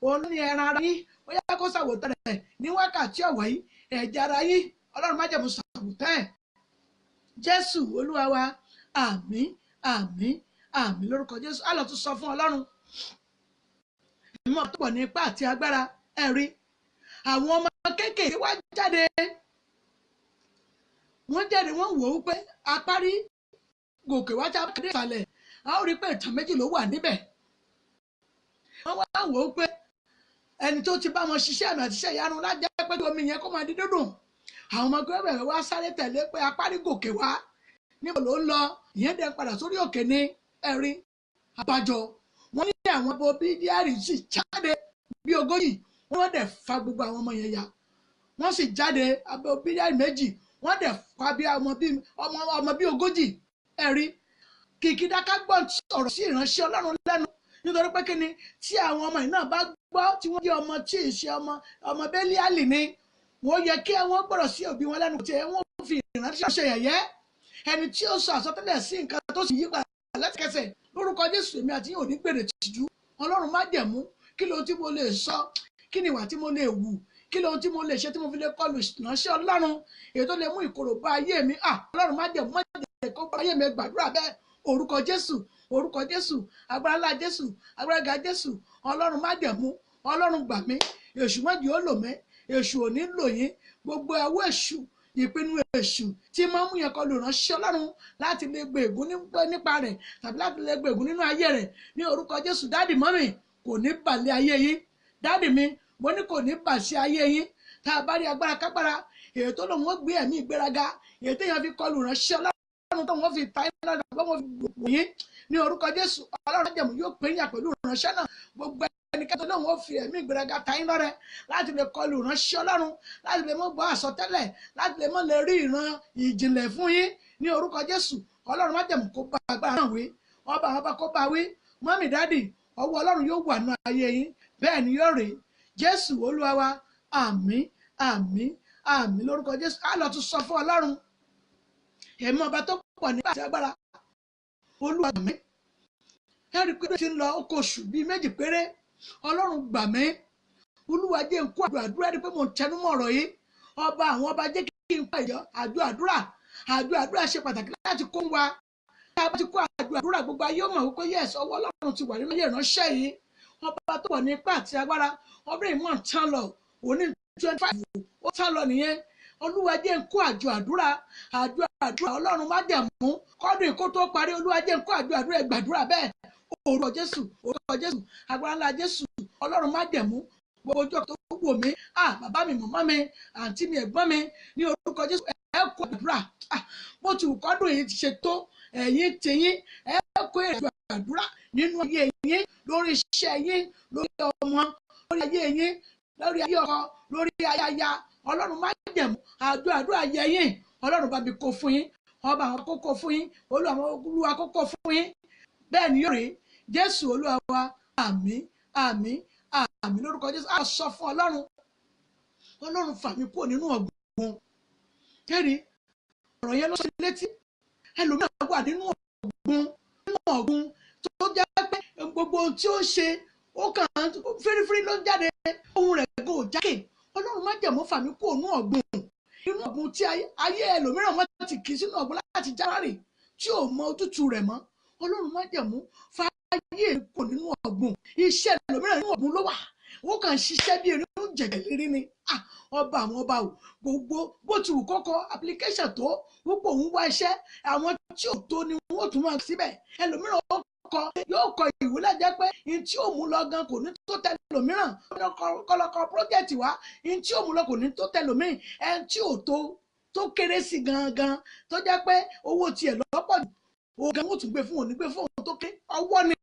Òun ló ní ẹran ara yín, ó yá kó ṣàwòtán rẹ̀ ní wákàtí ọ̀wọ̀ yìí. Ẹ̀jẹ̀ ara yín, Ọlọ́run májẹ̀mú, ṣàwòtán ẹ̀. Jésù Olúwa wa, àmín, àmín, àmín lórúkọ Jésù. Á lọ tún sọ fún Ọlọ́run ìmọ̀ tó pọ̀ ní ipá àti agbára. Ẹ̀rí àwọn ọmọ kéékèèké wá jáde, wọ́n jáde, wọ́n wò ó pé apárí gòkè wá já dé ìsàlẹ̀, a ó rí pé ìtàn méjì ló wà níbẹ̀. Wọ́n wá wò ó pé ẹni tó ti bá wọn ṣiṣẹ́ àmì àti iṣẹ́ ìyanu lájẹ́ pé omi yẹn kó máa di dídùn. Àwọn ọmọ gbẹ́bẹ̀rẹ̀ wá sáré tẹ̀lé pé apárí gòkè wá, níbo ló ń lọ? Ìyẹn dẹ̀ padà sórí òkè ní. Ẹ̀rí àbájọ, wọ́n ní àwọn abo bídíárì sì jáde bí 40, wọ́n dẹ̀ fa gbogbo àwọn ọmọ yẹn ya. Wọ́n sì jáde, abo bídíárì méjì, wọ́n dẹ̀ fa bí ọmọ bí 40. Ẹ̀rí kìkìdá ká gbọ́ ọ̀rọ̀ sí ìránṣẹ́ Ọlọ́run lẹ́nu, nítorí pé kíni tí àwọn ọmọ yìí náà bá gbọ́, tí wọ́n jẹ́ ọmọ tí ì ṣe ọmọ Bélíálì ni, wọ́n yẹ kí wọ́n gbọ́dọ̀ sí òbí wọn lẹ́nu tí wọ́n fi ìránṣẹ́ ṣe yẹ̀yẹ́. Ẹni tí ó sọ àsọtẹ́lẹ̀ sí nǹkan tó sì yí padà lẹ́sẹ̀kẹsẹ̀, lórúkọ Jésù, èmi àti yín ò ní gbèrè tìjú. Ọlọ́run májẹ̀mú, kí lóhun tí mo lè sọ? Kí ni ìwà tí mo lè wù? Kí lóhun tí mo lè ṣe tí mo fi lè kọlù ìránṣẹ́ Ọlọ́run èyí tó lè mú ìkorò bá ayé mi? Ọlọ́run májẹ̀mú, má jẹ́ kó bá ayé mi. Gbàdúrà bẹ́ẹ̀. Orúkọ Jésù, orúkọ Jésù, agbára ńlá Jésù, agbára ga Jésù, Ọlọ́run májẹ̀mú, Ọlọ́run gbà mí. Èṣù má jẹ́ ó lò mí, èṣù ò ní lò yín. Gbogbo ẹwọ́ èṣù, ìpinnu èṣù tí máa ń mú yẹn kọlù ìránṣẹ́ Ọlọ́run láti lè gbé ègún nípa rẹ̀ tàbí láti lè gbé ègún nínú ayé rẹ̀, ní orúkọ Jésù, dáàdì, mọ́mì, kò ní bàlẹ̀ ayé yín. Dáàdì mi, mo ní kò ní bà sí ayé yín. Tá a bá rí agbára kágbára èyí tó lòun ó gbé ẹ̀mí ìgbéraga èyí téèyàn fi kọlù ìránṣẹ́ Ọlọ́run, tó wọ́n fi ta iná lọ́dọ̀, wọ́n fi wò yín, ní orúkọ Jésù, Ọlọ́run májẹ̀mú yóò pín yà pẹ̀lú ìránṣẹ́ náà. Gbogbo ẹnikẹ́ni tó lóun ó fi ẹ̀mí ìgbéraga ta yín lọ́rẹ láti lè kọlù ìránṣẹ́ Ọlọ́run, láti lè mọ́ gbọ́ àsọtẹ́lẹ̀, láti lè mọ́ lè rí ìran ìjìnlẹ̀ fún yín, ní orúkọ Jésù, Ọlọ́run májẹ̀mú kó bá agbára náà wí, ọba àwọn ọba kó bá wí. Mọ́mì, dádì, ọwọ́ Ọlọ́run yóò wà nù ayé yín, bẹ́ẹ̀ ni yóò rí. Jésù Olúwa wa, àmín, àmín, àmín lórúkọ Jésù. Á lọ tún sọ fún Ọlọ́run ẹ̀mí ọba tó pọ̀ nípa àti agbára, Olúwa gbà mí. Ẹ rí i pé ó ti ń lọ oko oṣù bíi 2 péré. Ọlọ́run gbà mí, Olúwa jẹ́ n kó àdúrà. Àdúrà rí i pé mò ń tẹnumọ́ ọ̀rọ̀ yìí. Ọba àwọn ọba, jẹ́ kí n pa ìjọ àjọ àdúrà. Àjọ àdúrà ṣe pàtàkì láti kó wa. Tá a bá ti kó àjọ àdúrà, gbogbo ayé ó mọ̀ wípé yes, ọwọ́ Ọlọ́run ti wà nínú ayé ìránṣẹ́ yìí. Ọba tó wọ̀ ní ipá àti agbára, ọdún ìmọ̀ tán lọ, òní 25 ó tán lọ nìyẹn. Olúwa, jẹ́ n kó àjọ àdúrà, àjọ àdúrà. Ọlọ́run májẹ̀mú, kọ́dún ìkó tó parí, Olúwa, jẹ́ n kó àjọ àdúrà. Ẹ gbàdúrà bẹ́ẹ̀. Orúkọ Jésù, orúkọ Jésù, agbára ńlá Jésù. Ọlọ́run májẹ̀mú, gbogbo ojú ọ̀tọ̀ tó wò mí, ah, bàbá mi, màmá mi, àǹtí mi, ẹ̀gbọ́n mi, ní orúkọ Jésù, ẹ kó àdúrà. Ah, bó ti wù kọ́dún yìí ti ṣe tó, ẹ̀yin tiyín, ẹ kó èrè àdúrà nínú ayé yín, lórí iṣẹ́ yín, lórí ọmọ, lórí ayé yín, lórí ayé ọkọ, lórí ayé. Ọlọ́run májẹ̀mú, àjọ àdúrà yẹ yín. Ọlọ́run bá mi kó fún yín, ọba àwọn kókó fún yín, Olúwa àwọn Olúwa kókó fún yín. Bẹ́ẹ̀ ni yóò rí. Jésù Olúwa wa. Àmín, àmín, àmín lórúkọ Jésù. A sọ fún Ọlọ́run: Ọlọ́run, fà mí kúrò nínú ọ̀gbun. Kẹ́rì ọ̀rọ̀ yẹn ló ṣe létí ẹlòmíràn wà nínú ọ̀gbun, nínú ọ̀gbun tó jẹ́ pé gbogbo ohun tí ó ń ṣe, ó kàn fírífírí ló ń jáde, ohun rẹ̀ kò jákè. Ọlọ́run májẹ̀mú, fà mí kúrò nínú ọ̀gbun, inú ọ̀gbun tí ayé ẹlòmíràn wọ́n ti kì í sínú ọ̀gbun láti January tí ò mọ ojútùú rẹ̀ mọ́. Ọlọ́run májẹ̀mú, fà ayé kò nínú ọ̀gbun. Iṣẹ́ ẹlòmíràn, nínú ọ̀gbun ló wà, ó kàn ń ṣiṣẹ́ bí erin ń jẹ̀gẹ̀ lérí ni. Ah, ọba àwọn ọba o, gbogbo bó ti wù kọ́kọ́ application tó wípé òun wá iṣẹ́, àwọn tí ò tó ni wọ́n tún máa síbẹ̀. Ẹlòmíràn ó kọ, yóò kọ ìwé lẹ́jẹ́ pé n tí ò mú lọ gan kò ní tó tẹlòmíràn. Kọlọkọ project wá, n tí ò mú lọ kò ní tó tẹlòmíràn. Ẹn tí ò tó, tó kéré sí gangan, tó jẹ́ pé owó tiẹ̀ lọ́pọ̀ jù, òun gan wọ́n tún gbé fún òní, gbé fún òun tó ké ọwọ́ ni.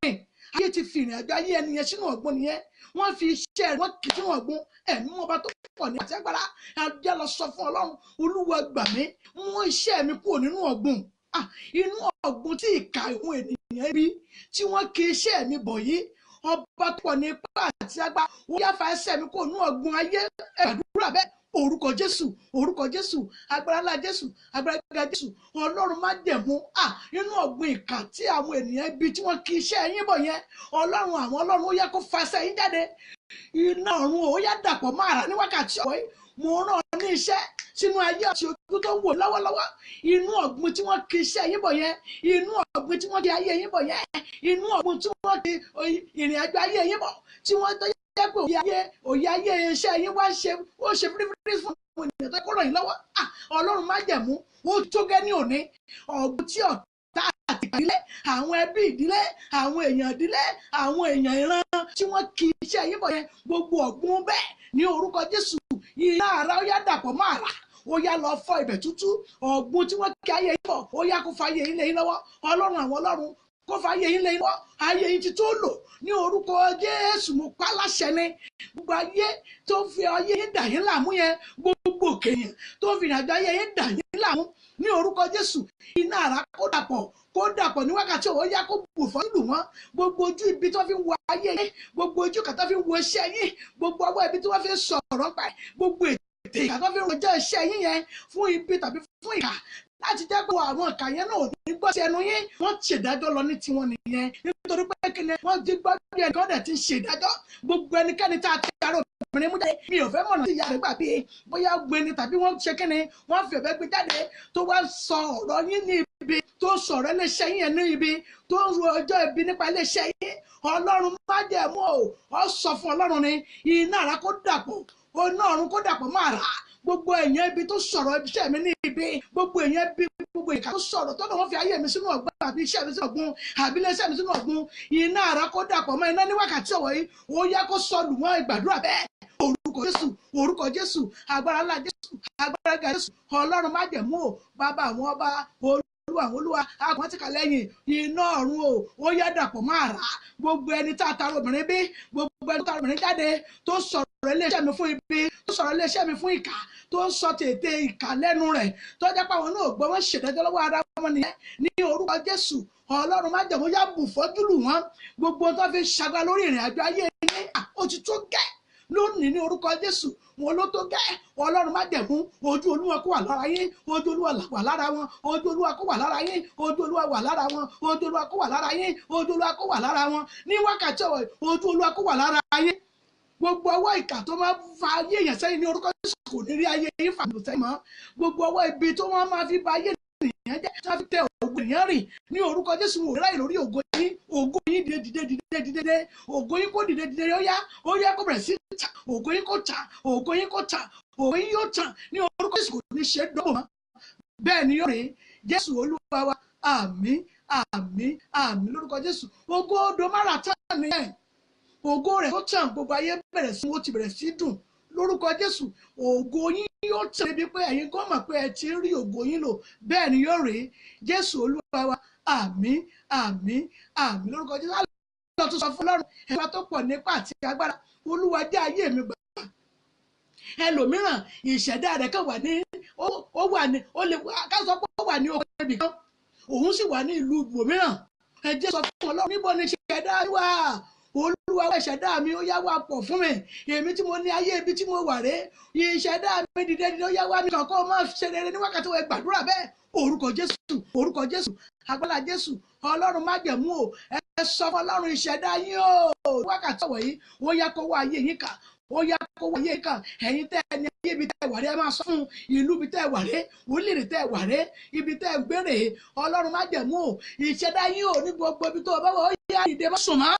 Ayé ti fi ìrìn àjò ayé ẹni yẹn sínú ọ̀gbun nìyẹn. Wọ́n fi iṣẹ́ rẹ̀, wọ́n kì í sínú ọ̀gbun. Ẹ̀mí wọn bá tó pọ̀ ní àti agbára ajá lọ sọ fún Ọlọ́run: Olúwa, gbà mí, mú iṣẹ́ mi kúrò nínú ọ̀gbun. Ah, inú ọ̀gbun tí ìka ìhun ènìyàn bí tí wọ́n kì í iṣẹ́ mi bọ̀ yìí, ọba tó pọ̀ ní ipá àti agbára, wọ́n yá fa ẹsẹ̀ mi kúrò nínú ọ̀gbun ayé. Gbàdúrà bẹ́ẹ̀. Orúkọ Jésù, orúkọ Jésù, agbára ńlá Jésù, agbára gíga Jésù. Ọlọ́run májẹ̀mú, à inú ọ̀gbun ìkà tí àwọn ènìyàn ibi tí wọ́n kì í iṣẹ́ yín bọ̀ yẹn, Ọlọ́run àwọn ọlọ́run, ó yẹ kó fa ẹsẹ̀ yín jáde. Iná ọ̀run ó yá dàpọ̀ máa rà ní wákàtí ọ̀wọ́ yìí. Mo rán ọ ní iṣẹ́ sínú ayé àti ojú tó ń wò lọ́wọ́lọ́wọ́. Inú ọ̀gbun tí wọ́n kì í iṣẹ́ yín bọ̀ yẹn, inú ọ̀gbun tí wọ́n kì í ayé yín bọ̀ yẹn, inú ọ̀gbun tí wọ́n kì í ìrìn àjò ayé yín bọ̀, tí wọ́n tó jẹ́ pé òye ayé iṣẹ́ yín wá ṣe, ó ṣe fírífírí fún àwọn ènìyàn tó kó ràn yín lọ́wọ́. Ọlọ́run májẹ̀mú, ó tó gẹ́ ní òní. Ọ̀gbun tí ọ̀tá àti ìdílé, àwọn ẹbí ìdílé, àwọn èèyàn ìdílé, àwọn èèyàn ìran tí wọ́n kì í iṣẹ́ yín bọ̀ yẹn, gbogbo ọ̀gbun bẹ́ẹ̀, ní orúkọ Jésù, iná ara ó yá dàpọ̀ máa rà, ó yá lọ fọ́ ibẹ̀ tútú. Ọ̀gbun tí wọ́n kí ayé yín bọ̀, ó yá kó fa ayé yín lé yín lọ́wọ́. Ọlọ́run àwọn ọlọ́run, kó fa ayé yín lé yín lọ́wọ́. Ayé yín ti tó lò ní orúkọ Jésù. Mo pa láṣẹ ni, gbogbo ayé tó fi ayé yín dà yín láàmú yẹn, gbogbo kèèyàn tó fi ìrìnàjò ayé yín dà yín láàmú, ní orúkọ Jésù, iná àrá kó dàpọ̀, kó dàpọ̀ ní wákàtí òwò, yá kó bù fọ́ lù wọ́n. Gbogbo ojú ibi tó fi ń wo ayé yín, gbogbo ojú kàtà fi ń wo iṣẹ́ yín, gbogbo ọwọ́ ibi tí wọ́n fi ń sọ̀rọ̀ pa ẹ̀, gbogbo ètè ìkà tó fi ń rojọ́ iṣẹ́ yín yẹn fún ibi tàbí fún ìkà, láti jẹ́ pé àwọn ìkà yẹn náà ò ní gbọ́ sí ẹnu yín, wọ́n ṣèdájọ́ lọ ní tiwọn nìyẹn. Nítorí pé kí ni wọ́n ti gbọ́ bí ẹnìkan dẹ̀ ti ń ṣèdájọ́. Gbogbo ẹnikẹ́ni tá a ti arọ obìnrin mú jáde, mi ò fẹ́ mọ̀nà tí ìyá rẹ̀ gbà bí bóyá gbin ni tàbí wọ́n ṣe kí ni, wọ́n fi ọ̀bẹ gbé jáde, tó wá sọ ọ̀rọ̀ yín ní ibi, tó sọ̀rọ̀ iléeṣẹ́ yín ní ibi, tó ń ro ọjọ́ ibi nípa iléeṣẹ́ yín, Ọlọ́run májẹ̀mú o, ọ sọ fún Ọlọ́run ni, iná àrá kó dàpọ̀, iná ọ̀run kó dàpọ̀ máa rà. Gbogbo èèyàn ibi tó sọ̀rọ̀ iṣẹ́ mi ní ibi, gbogbo èèyàn ibi, gbogbo ìka tó sọ̀rọ̀ tó náà wọ́n fi ayé mi sínú ọ̀gbun àbí iṣẹ́ mi sínú ọ̀gbun àbí iléeṣẹ́ mi sínú ọ̀gbun, iná àrá kó dàpọ̀ mọ́ iná ní wákàtí ọ̀wọ́ yìí, ó yá kó sọlù wọ́n. Ìgbàdúrà bẹ́ẹ̀. Orúkọ Jésù, orúkọ Jésù, agbára ńlá Jésù, agbára gíga Jésù. Ọlọ́run májẹ̀mú o, bàbá àwọn ọba, Olúwa àwọn olúwa, àwọn tí kà lẹ́yìn, iná ọ̀run o, ó yá dàpọ̀ máa rà. Gbogbo ẹni tá a ta obìnrin bí, gbogbo ẹni tó ta obìnrin jáde, tó sọ̀rọ̀ iléeṣẹ́ mi fún ibi, tó sọ̀rọ̀ iléeṣẹ́ mi fún ìkà, tó ń sọ tètè ìkà lẹ́nu rẹ̀, tó jẹ́ pé àwọn náà gbọ́, wọ́n ṣèdájọ́ lọ́wọ́ ara wọn nìyẹn, ní orúkọ Jésù, Ọlọ́run májẹ̀mú, yá bù fọ́jú lù wọ́n. Gbogbo tó fi ṣàgbá lórí ìrìn àjò ayé yín, ó ti tó gẹ́ lónìí ní orúkọ Jésù. Wọn ló tó gẹ́. Ọlọ́run májẹ̀mú, ojú Olúwa kó wà lára yín, ojú Olúwa wà lára wọn, ojú Olúwa kó wà lára yín, ojú Olúwa wà lára wọn, ojú Olúwa kó wà lára yín, ojú Olúwa kó wà lára wọn ní wákàtí ọ̀wọ̀. Ojú Olúwa kó wà lára yín. Gbogbo ọwọ́ ìkà tó máa fa ayé èèyàn sẹ́yìn ní orúkọ Jésù kò ní rí ayé yín fà sẹ́yìn mọ́. Gbogbo ọwọ́ ibi tó wọ́n máa fi ba ayé ènìyàn jẹ́, tí wọ́n fi tẹ ògo ènìyàn rìn ní orúkọ Jésù, wò ráyè lórí ògo yín. Ògo yín dìde, dìde, dìde, dìde, dìde. Ògo yín kó dìde, dìde. Ó yá, ó yá, kó bẹ̀rẹ̀ sí tà. Ògo yín kó tà, ògo yín kó tà, ògo yín yóò tàn ní orúkọ Jésù, kò ní ṣe é dọ́gbọ̀n mọ́. Bẹ́ẹ̀ ni yóò rí. Jésù Olúwa wa. Àmín, àmín, àmín lórúkọ Jésù. Ògo odò Mara tàn nìyẹn. Ògo rẹ̀ tó tàn, gbogbo ayé bẹ̀rẹ̀ sí, ó ti bẹ̀rẹ̀ sí dùn. Lórúkọ Jésù, ògo yín yóò tàn débi pé ẹ̀yin gan mọ̀ pé ẹ ti ń rí ògo yín lò. Bẹ́ẹ̀ ni yóò rí. Jésù Olúwa wa. Àmín, àmín, àmín lórúkọ Jésù. Lọ tún sọ fún Ọlọ́run ẹ̀ka tó pọ̀ nípa àti agbára, Olúwa jẹ́ ayé mi gbà. Ẹlòmíràn, ìṣẹ̀dá rẹ̀ kàn wà ní, ó wà ní, ó lè ká sọ pé ó wà ní oko ibì kan, òun sì wà ní ìlú ibòmíràn. Ẹ jẹ́ sọ fún Ọlọ́run, níbo ni ìṣẹ̀dá wà? Olúwa, wá ìṣẹ̀dá mi, ó yá, wá pọ̀ fún mi. Èmi tí mo ní ayé, ibi tí mo wà rèé. Ìṣẹ̀dá mi, dìde, dìde, ó yá, wá mi kàn kó má ṣe rere ní wákàtí wọ́n. Gbàdúrà bẹ́ẹ̀. Orúkọ Jésù, orúkọ Jésù, agbára Jésù, Ọlọ́run májẹ̀mú o, ẹ sọ fún Ọlọ́run ìṣẹ̀dá yín o. Wákàtí ọ̀wọ̀ yìí, ó yá, kó wá ayé yín kà, ó yá, kó wá ayé yín kà. Ẹ̀yin tẹ́ ẹ ní ayé, ibi tẹ́ ẹ wà rẹ́, ẹ máa sọ fún ìlú ibi tẹ́ ẹ wà rẹ́, orílẹ̀-èdè tẹ́ ẹ wà rẹ́, ibi tẹ́ ẹ gbére. Ọlọ́run májẹ̀mú o, ìṣẹ̀dá yín o, ní gbogbo ibi tó o bá wà, ó yá, ìdè má sùn mọ́,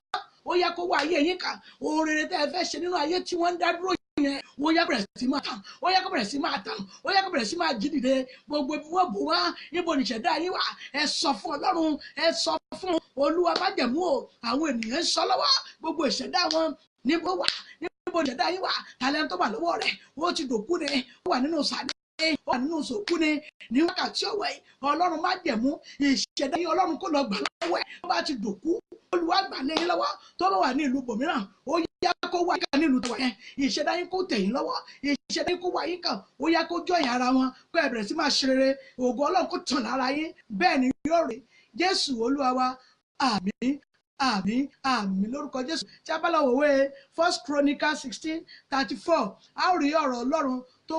ó yá, kó wá ayé yín kà. Oore tẹ́ ẹ fẹ́ ṣe nínú ayé tí wọ́n ń dá dúró yẹn, ó yá, bẹ̀rẹ̀ sí máa tàn, ó yá, kó bẹ̀rẹ̀ sí máa tàn, ó yá, kó bẹ̀rẹ̀ sí máa jí dìde. Gbogbo ibi wọ́n bò wá, níbo nìṣẹ̀dá yín wà? Ẹ sọ fún Ọlọ́run, ẹ sọ fún Olúwa májẹ̀mú o. Àwọn ènìyàn ń sọ lọ́wọ́ gbogbo ìṣẹ̀dá wọn, níbo wà? Níbo ìṣẹ̀dá yín wà? Talent tó wà lọ́wọ́ rẹ̀, ó ti dòkú ni, ó wà nínú sàlẹ̀, ó wà nínú sòkú ni. Ní wákàtí ọ̀wẹ́, Ọlọ́run májẹ̀mú, ìṣẹ̀dá yín, Ọlọ́run kó lọ gbà lọ́wọ́ ẹ̀. Ó bá ti dòkú, Olúwa gbà lé yín lọ́wọ́. Tó bá wà ní ìlú bòmíràn, ó yá, kó wá yín kàn nílùú tó wà yẹn. Ìṣẹ̀dá yín kó tẹ̀ yín lọ́wọ́, ìṣẹ̀dá yín kó wá yín kàn, ó yá, kó jọyìn ara wọn, kó ẹ bẹ̀rẹ̀ sí máa ṣe rere. Ògo Ọlọ́run kó tàn lára yín. Bẹ́ẹ̀ ni yóò rí. Jésù Olúwa wa. Àmín, àmín, àmín lórúkọ Jésù. Tí a bá lọ wòwe First Chronicle 16:34, a ó rí ọ̀rọ̀ Ọlọ́run tó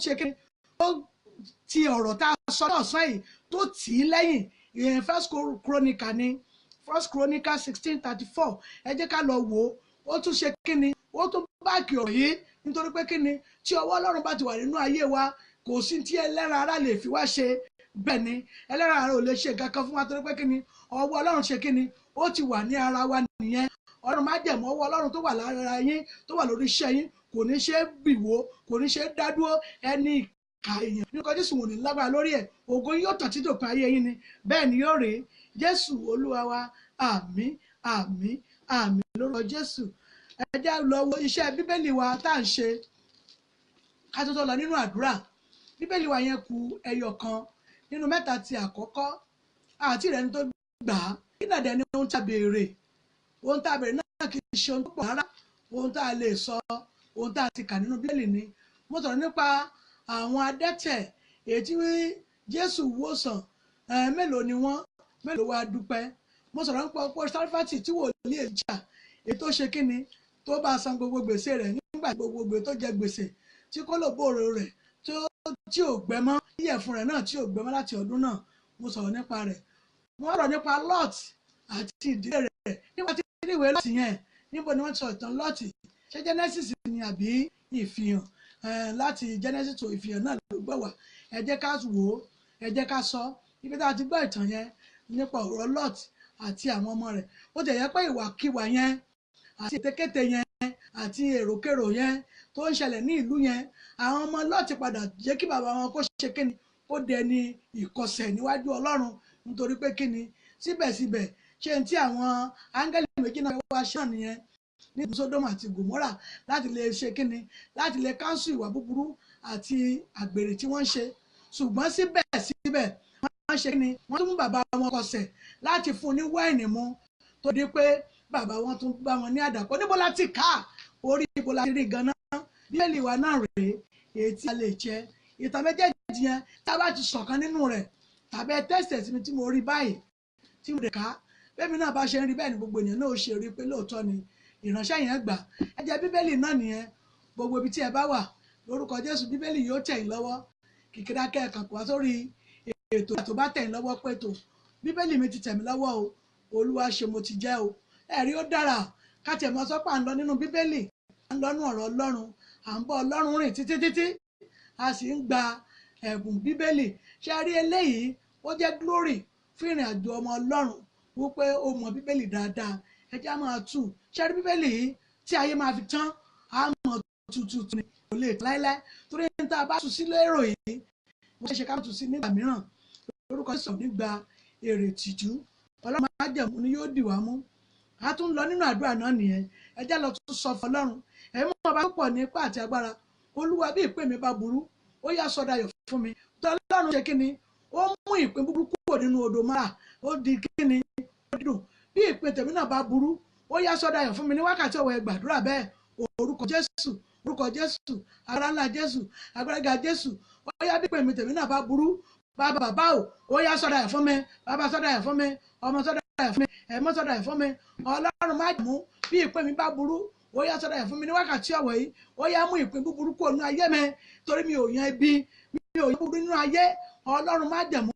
ṣe kí tó ti ọ̀rọ̀ tá a sọ náà sọ yìí tó tì í lẹ́yìn. Ìyẹn First Chronicle ni, First Chronicle 16:34. Ẹ jẹ́ ká lọ wò ó. Ó tún ṣe kíni, ó tún back ọ̀rọ̀ yìí, nítorí pé kíni, tí ọwọ́ Ọlọ́run bá ti wà nínú ayé wa, kò sí tí ẹlẹ́ran ara lè fi wá ṣe. Bẹ́ẹ̀ ni, ẹlẹ́ran ara ò lè ṣe nǹkan kan fún wa, torí pé kíni, ọwọ́ Ọlọ́run ṣe kíni, ó ti wà ní ara wa nìyẹn. Ọlọ́run májẹ̀mú, ọwọ́ Ọlọ́run tó wà lára yín, tó wà lórí iṣẹ́ yín, kò ní ṣe é bìwó, kò ní ṣe é dádúró. Ẹni ìka èèyàn nípa Jésù wò ní lágbára lórí ẹ̀. Ògo yóò tàn títí òpin ayé yín ni. Bẹ́ẹ̀ ni yóò rí. Jésù Olúwa wa. Àmín, àmín, àmín lórúkọ Jésù. Ẹ jẹ́ lọ wo iṣẹ́ Bíbélì wa tá à ń ṣe ká tó lọ nínú àdúrà. Bíbélì wa yẹn kù ẹyọ kan nínú mẹ́ta ti àkọ́kọ́ àti ìrẹ́ni tó gbà á. Kí náà dẹ̀ ni ohun tá a béèrè? Ohun tá a béèrè náà kì í ṣe ohun tó pọ̀ rárá. Ohun tá a lè sọ, ohun tá a ti kà nínú Bíbélì ni. Mo sọ̀rọ̀ nípa àwọn adẹ́tẹ̀ èyí tí Jésù wòsàn, mélòó ni wọ́n? Mélòó wá dúpẹ́? Mo sọ̀rọ̀ nípa opó Sárífátì tí wòlíì Èlíjà, èyí tó ṣe kíni, tó bá san gbogbo gbèsè rẹ̀ nígbà gbogbo gbè tó jẹ gbèsè tí kò lò bòrò rẹ̀ tí ò gbẹ mọ́, ìyẹ̀fun rẹ̀ náà tí ò gbẹ mọ́ láti ọdún náà. Mo sọ̀rọ̀ nípa rẹ̀. Mo sọ̀rọ̀ nípa Lot àti ìdílé rẹ̀. Nípa tí ìwé Lot yẹn, níbo ni wọ́n ti sọ ìtàn Lot? Ṣé Genesis ni àbí Ìfihàn? Láti Genesis to Ìfihàn náà ló gbọ́ wá. Ẹ jẹ́ ká wò ó, ẹ jẹ́ ká sọ ibi tá a ti gbọ́ ìtàn yẹn nípa ọ̀rọ̀ Lot àti àwọn ọmọ rẹ̀. Ó tẹ̀ yẹ pé ìwàkiwà yẹn àti ètekéte yẹn àti èròkérò yẹn tó ń ṣẹlẹ̀ ní ìlú yẹn, àwọn ọmọ Lot padà jẹ́ kí bàbá wọn kó ṣe kíni, kó dẹni ìkọsẹ̀ níwájú Ọlọ́run. Nítorí pé kíni, síbẹ̀síbẹ̀, ṣé n tí àwọn áńgẹ́lì méjì náà wá ṣe náà nìyẹn ní Sódómù àti Gòmórà, láti lè ṣe kíni, láti lè cancel ìwà búburú àti àgbèrè tí wọ́n ń ṣe. Ṣùgbọ́n síbẹ̀síbẹ̀, wọ́n ṣe kíni, wọ́n tún mú bàbá wọn kọsẹ̀ láti fún un ní wáìnì mu, tó di pé bàbá wọn tún bá wọn ní àdàpọ̀. Níbo la ti kà á? Orí ibo la ti rí ganan? Bíbélì wa náà rèé, èyí tí a lè jẹ ìtàn méjèèjì yẹn. Tá a bá ti sọ̀kan nínú rẹ̀ tàbí ẹ tẹ́sẹ̀ sí mi tí mo rí báyìí tí mo lè ká bẹ́ẹ̀ mi náà bá ṣe ń rí, bẹ́ẹ̀ ni gbogbo ènìyàn náà ó ṣe rí pé lóòótọ́ ni ìránṣẹ́ yẹn gbà. Ẹ jẹ́ Bíbélì náà nìyẹn. Gbogbo ibi tí ẹ bá wà, lórúkọ Jésù, Bíbélì yóò tẹ̀ yín lọ́wọ́. Kìkìdá kẹ́ẹ̀kan kò wá sórí ètò tó bá tẹ̀ yín lọ́wọ́ pé tó Bíbélì mi ti tẹ̀ mí lọ́wọ́ o, Olúwa ṣe mo ti jẹ́ o. Ẹ̀rí ó dára ká tiẹ̀ mọ́ sọ́pà ń lọ nínú Bíbélì. À ń lọ́nú ọ̀rọ̀ Ọlọ́run, à ń bọ́ Ọlọ́run rìn títí títí, a sì ń gba ẹ̀bùn Bíbélì. Ṣe rí eléyìí, ó jẹ́ glory fún ìrìn àjò ọmọ Ọlọ́run wípé ó mọ Bíbélì dáadáa. Ẹ jẹ́ á máa tù. Ṣe rí Bíbélì yìí tí ayé máa fi tán, á mọ̀ tuntun ni, kò lè tán láéláé, torí ní tá a bá tù sí lérò yìí, wọ́n ṣe ká tù sí nígbà mìíràn. Lórúkọ Jésù, nígbà èrè tìjú, Ọlọ́run májẹ̀mú ni yóò dì wá mú. A tún lọ nínú àdúrà náà nìyẹn. Ẹ jẹ́ lọ tún sọ fún Ọlọ́run ẹ̀mí mọ́ bá pọ̀ ní ipá àti agbára. Olúwa, bí ìpín mi bá burú, ó yá, sọdayọ̀ fún mi. Tó Ọlọ́run ṣe kíni? Ó mú ìpín búburú kúrò nínú odò Mara, ó di kíni? Ó dùn. Bí ìpín tèmi náà bá burú, ó yá, sọdayọ̀ fún mi ní wákàtí ọ̀wọ̀. Ẹ gbàdúrà bẹ́ẹ̀. Orúkọ Jésù, orúkọ Jésù, agbára ńlá Jésù, agbára ga Jésù, ó yá, bí ìpín mi tèmi náà bá burú, bàbá, bàbá o, ó yá, sọdayọ̀ fún mi. Bàbá, sọdayọ̀ fún mi. Ọmọ, sọdayọ̀ fún mi. Ẹ̀mọ́, sọdayọ̀ fún mi. Ọlọ́run májẹ̀mú, bí ìpín mi bá burú, ó yá, sọdayọ̀ fún mi ní wákàtí ọ̀wọ̀ yìí. Ó yá, mú ìpín búburú kúrò nínú ayé mi, torí mi ò yan ibi, mi ò yan búburú nínú ayé. Ọlọ́run májẹ̀mú,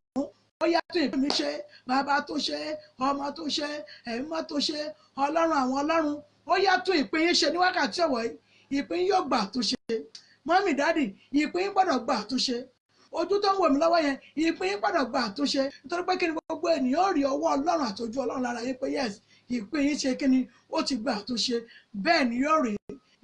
ó yá, tún ìpín mi ṣe. Bàbá tó ṣe, ọmọ tó ṣe, ẹ̀mí tó ṣe, Ọlọ́run àwọn ọlọ́run, ó yá, tún ìpín yín ṣe ní wákàtí ọ̀wọ̀ yìí. Ìpín yóò gbà àtúnṣe. Mummy, daddy, ìpín yín gbọ́dọ̀ gbà àtúnṣe. Ojú tó ń wò mí lọ́wọ́ yẹn, ìpín yín gbọ́dọ̀ gbà àtúnṣe, nítorí pé kí ni? Gbogbo ènìyàn rí ọwọ́ Ọlọ́run àtọ́jú Ọlọ́run lára yín pé yes, ìpín yín ṣe kí ni? Ó ti gbà àtúnṣe. Bẹ́ẹ̀ ni yóò rí.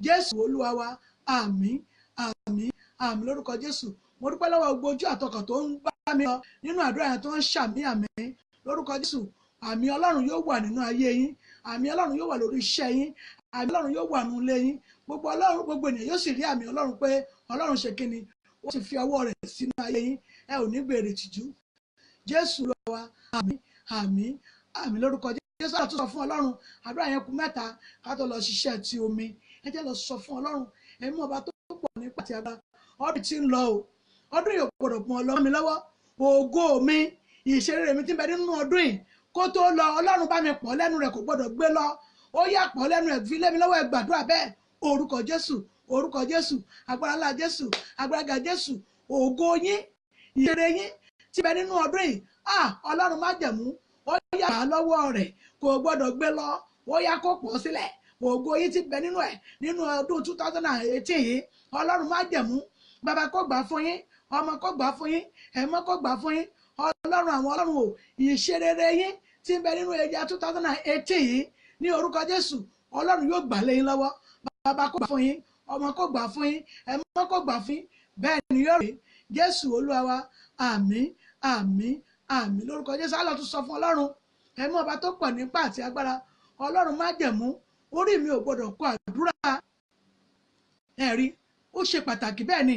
Jésù Olúwa wa. Àmín, àmín, àmín lórúkọ Jésù. Mo dúpẹ́ lọ́wọ́ gbogbo ojú àtọkàn tó ń bá mi lọ nínú àdúrà yẹn, tó ń ṣàmì àmín lórúkọ Jésù. Àmì Ọlọ́run yóò wà nínú ayé yín, àmì Ọlọ́run yóò wà lórí iṣẹ́ yín, àmì Ọlọ́run yóò wà nínú ilé yín. Gbogbo Ọlọ́run, gbogbo ènìyàn yóò sì rí àmì Ọlọ́run pé Ọlọ́run ṣe kíni? Ó ti fi ọwọ́ rẹ̀ sínú ayé yín. Ẹ ò ní gbèrè tìjú. Jésù Olúwa wa. Àmín, àmín, àmín lórúkọ Jésù. Àti sọ fún Ọlọ́run, àdúrà yẹn kù mẹ́ta ká tó lọ ṣiṣẹ́ ti omi. Ẹ jẹ́ lọ sọ fún Ọlọ́run ẹ̀mí ọba tó pọ̀ ní pàtì agbára. Ọdún tí ń lọ o, ọdún yìí ò gbọdọ̀ pọ̀ lọ́wọ́ mi lọ́wọ́. Ògo mi, ìṣeré mi ti ń bẹ nínú ọdún yìí, kó tó lọ, Ọlọ́run bá mi pọ̀ lẹ́nu rẹ̀, kò gbọdọ̀ gbé lọ. Ó yá, pọ̀ lẹ́nu rẹ̀, fi lé mi lọ́wọ́. Ẹ gbàdúrà bẹ́ẹ̀. Orúkọ Jésù, orúkọ Jésù, agbára ńlá Jésù, agbára ga Jésù, ògo yín, ìṣeré yín ti bẹ nínú ọdún yìí, ah, Ọlọ́run májẹ̀mú, ó yá á lọ́wọ́ rẹ̀, kò gbọdọ̀ gbé lọ. Ó yá, kó pọ̀ sílẹ̀. Ògo yín ti bẹ nínú ẹ̀ nínú ọdún 2018 yìí, Ọlọ́run májẹ̀mú, bàbá kó gbà fún yín, ọmọ kó gbà fún yín, ẹ̀mọ́ kó gbà fún yín. Ọlọ́run àwọn ọlọ́run o, ìṣerere yín tí ń bẹ nínú ẹja 2018 yìí, ní orúkọ Jésù, Ọlọ́run yóò gbà lé yín lọ́wọ́. Bàbá kó gbà fún yín, ọmọ kó gbà fún yín, ẹ̀mọ́ kó gbà fún yín. Bẹ́ẹ̀ ni yóò rí. Jésù Olúwa wa. Àmín, àmín, àmín lórúkọ Jésù. Á lọ tún sọ fún Ọlọ́run ẹ̀mí ọba tó pọ̀ nípa àti agbára, Ọlọ́run májẹ̀mú, orí mi ò gbọdọ̀ kọ àdúrà. Ẹ̀rí ó ṣe pàtàkì. Bẹ́ẹ̀ ni,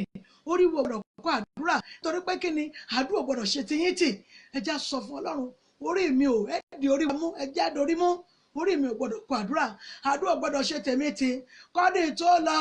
orí wo gbọdọ̀ kọ àdúrà, torí pé kí ni? Àdúrà ò gbọdọ̀ ṣe tiyín tì. Ẹ já sọ fún Ọlọ́run, orí mi ò, ẹ di orí mú, ẹ já dorí mú. Orí mi ò gbọdọ̀ kọ àdúrà, àdúrà ò gbọdọ̀ ṣe tèmi tì kọ́dí tó lọ.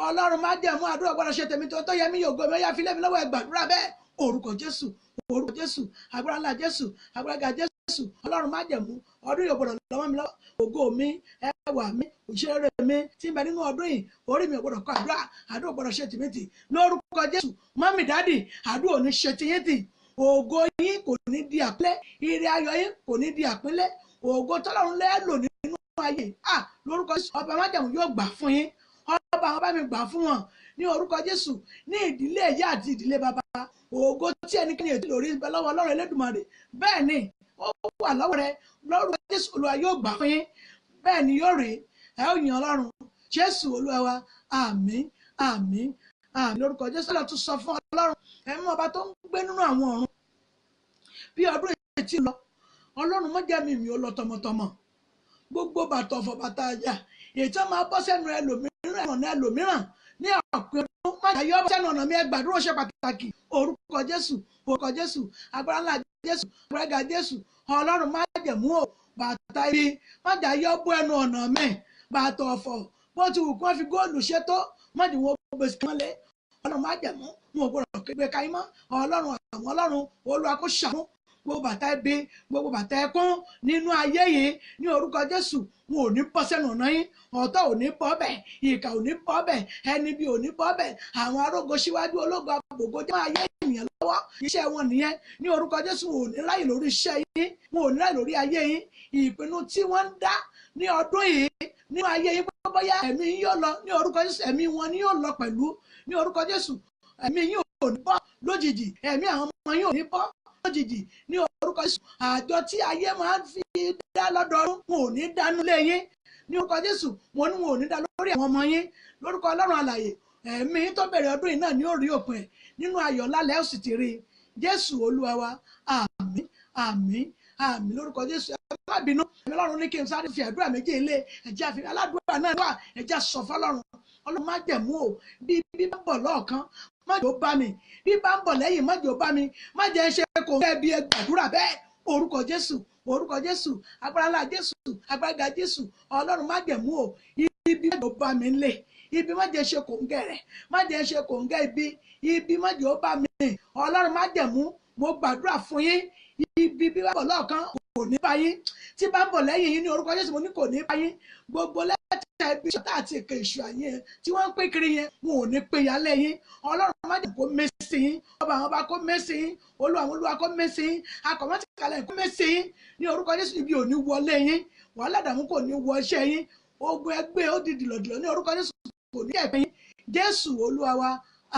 Ọlọ́run májẹ̀mú, àdúrà ò gbọdọ̀ ṣe tèmi tó yẹ mí yògo mi, ó yá, fi lé mi lọ́wọ́. Ẹ gbàdúrà bẹ́ẹ̀. Orúkọ Jésù, orúkọ Jésù, agbára ńlá Jésù, agbára ga Jésù, Ọlọ́run májẹ̀mú, ọdún yìí ò gbọdọ̀ lọ́wọ́ mi lọ́wọ́. Ògo mi, ẹwà mi, òṣèré mi tí ń bẹ nínú ọdún yìí, orí mi ò gbọdọ̀ kọ àdúrà, àdúrà ò gbọdọ̀ ṣe tìmí tì lórúkọ Jésù. Mummy, daddy, àdúrà ò ní ṣe tiyín tì. Ògo yín kò ní di àpínlẹ̀, ire ayọ̀ yín kò ní di àpínlẹ̀. Ògo tọ́lọ́run lẹ́ẹ̀lò nínú ayé, ah, lórúkọ Jésù, ọba májẹ̀mú yóò gbà fún yín. Ọba àwọn bá mi gbà fún wọn ní orúkọ Jésù. Ní ìdílé ìyá àti ìdílé bàbá, ògo tí ẹnikẹ́ni ètò lórí lọ́wọ́ Ọlọ́run Elédùmarè, bẹ́ẹ̀ ni ó wà lọ́wọ́ rẹ. Lórúkọ Jésù, Olúwa yóò gbà fún yín. Bẹ́ẹ̀ ni yóò rí. Ẹ ó yìn Ọlọ́run. Jésù Olúwa wa. Àmín, àmín, àmín lórúkọ Jésù. Lọ tún sọ fún Ọlọ́run ẹ̀mí ọba tó ń gbé nínú àwọn ọ̀run, bí ọdún èyí ti lọ, Ọlọ́run má jẹ́ mi mi ó lọ tọmọtọmọ. Gbogbo bàtà ọ̀fọ̀, bàtà àyà èyí tí wọ́n máa bọ́ sẹ́nu ẹlòmíràn, ọ̀nà ẹlòmíràn ní ọ̀pẹ ọdún, má jẹ́ yọ bọ́ sẹ́nu ọ̀nà mi. Ẹ gbàdúrà, ṣe pàtàkì. Orúkọ Jésù, orúkọ Jésù, agbára ńlá Jésù, agbára ga Jésù, Ọlọ́run májẹ̀mú o, bàtà ibi má jẹ́ yọ bọ́ ẹnu ọ̀nà mi. Bàtà ọ̀fọ̀, bó ti wù kí wọ́n fi góòlù ṣe tó, má jẹ́ wọ́n gbèsè kan lé. Ọlọ́run májẹ̀mú, wọn ò gbọdọ̀ gbé káyé mọ́. Ọlọ́run àwọn ọlọ́run, Olúwa kó ṣàánú. Gbogbo bàtà ibi, gbogbo bàtà ẹkún nínú ayé yìí, ní orúkọ Jésù, wọn ò ní bọ́ sẹ́nu ọ̀nà yín. Ọ̀tá ò ní bọ́ bẹ̀, ìkà ò ní bọ́ bẹ̀, ẹni bí ò ní bọ́ bẹ̀. Àwọn arógo síwájú ológo àbògo jẹ́ ayé ènìyàn lọ́wọ́, iṣẹ́ wọn nìyẹn. Ní orúkọ Jésù, wọn ò ní ráyè lórí iṣẹ́ yín, wọn ò ní ráyè lórí ayé yín. Ìpinnu tí wọ́n ń dá ní ọdún yìí nínú ayé yín pé bóyá ẹ̀mí yín yóò lọ ní orúkọ Jésù, ẹ̀mí wọn ni yóò lọ pẹ̀lú ní orúkọ Jésù. Ẹ̀mí yín ò ní bọ́ lójijì, ẹ̀mí àwọn ọmọ yín ò ní bọ́ lójijì ní orúkọ Jésù. Àjọ tí ayé máa ń fi dá lọ́dọọdún, wọn ò ní dánú lé yín ní orúkọ Jésù. Wọn ní wọn ò ní dá lórí àwọn ọmọ yín lórúkọ Ọlọ́run alààyè. Ẹ̀mí tó bẹ̀rẹ̀ ọdún yìí náà ní ó rí òpin ẹ̀ nínú ayọ̀ lálẹ́ ó sì ti rí i. Jésù Olúwa wa, àmín, àmín, àmín lórúkọ Jésù. Ẹ má bínú, ẹ̀mí Ọlọ́run ní kí n sáré fi àdúrà méjì ilé ẹ̀jẹ̀ àfihàn aládùúrà náà wà. Ẹ̀jẹ̀ sọ fọlọ́run, Ọlọ́run má jẹ̀mú o, bí bí bá ń bọ̀ lọ́ọ̀kan má jẹ́ ó bá mi, bí bá ń bọ̀ lẹ́yìn má jẹ́ ó bá mi, má jẹ́ ṣe kò fẹ́ bí ẹ gbàdúrà bẹ́ẹ̀. Orúkọ Jésù, orúkọ Jésù, agbára ńlá Jésù, agbára Jésù, Ọlọ́run má jẹ̀mú o, ibi má jẹ́ ó bá mi ńlẹ̀, ibi má jẹ́ ṣe kòńgẹ́ rẹ̀, má jẹ́ ṣe kòńgẹ́ ibi, ibi má jẹ́ ó bá mi. Ọlọ́run má jẹ̀mú, mo gbàdúrà fún yín, ibi bí bá bọ̀ lọ́ọ̀kan kò ní bá yín, tí bá ń bọ̀ lẹ́yìn yín ní orúkọ Jésù, mo ní kò ní bá yín. Gbogbo lẹ́tà ibi ṣọ́tà àti èké èṣù àyẹn tí wọ́n ń pín kiri yẹn, wọn ò ní pín yálẹ̀ yín. Ọlọ́run má jẹ́ kó mẹ́sì yín, ọba àwọn ọba kó mẹ́sì yín, Olúwa àwọn olúwa kó mẹ́sì yín, akọ̀mọ́tìkàlẹ̀ kó mẹ́sì yín ní orúkọ Jésù. Ibi ò ní wọlé yín, wàhálà dààmú kò ní wọ iṣẹ́ yín, ogun ẹgbẹ́ ó di dìlọ̀dìlọ̀ ní orúkọ Jésù, kò ní ẹ̀pẹ́ yín. Jésù Olúwa wa,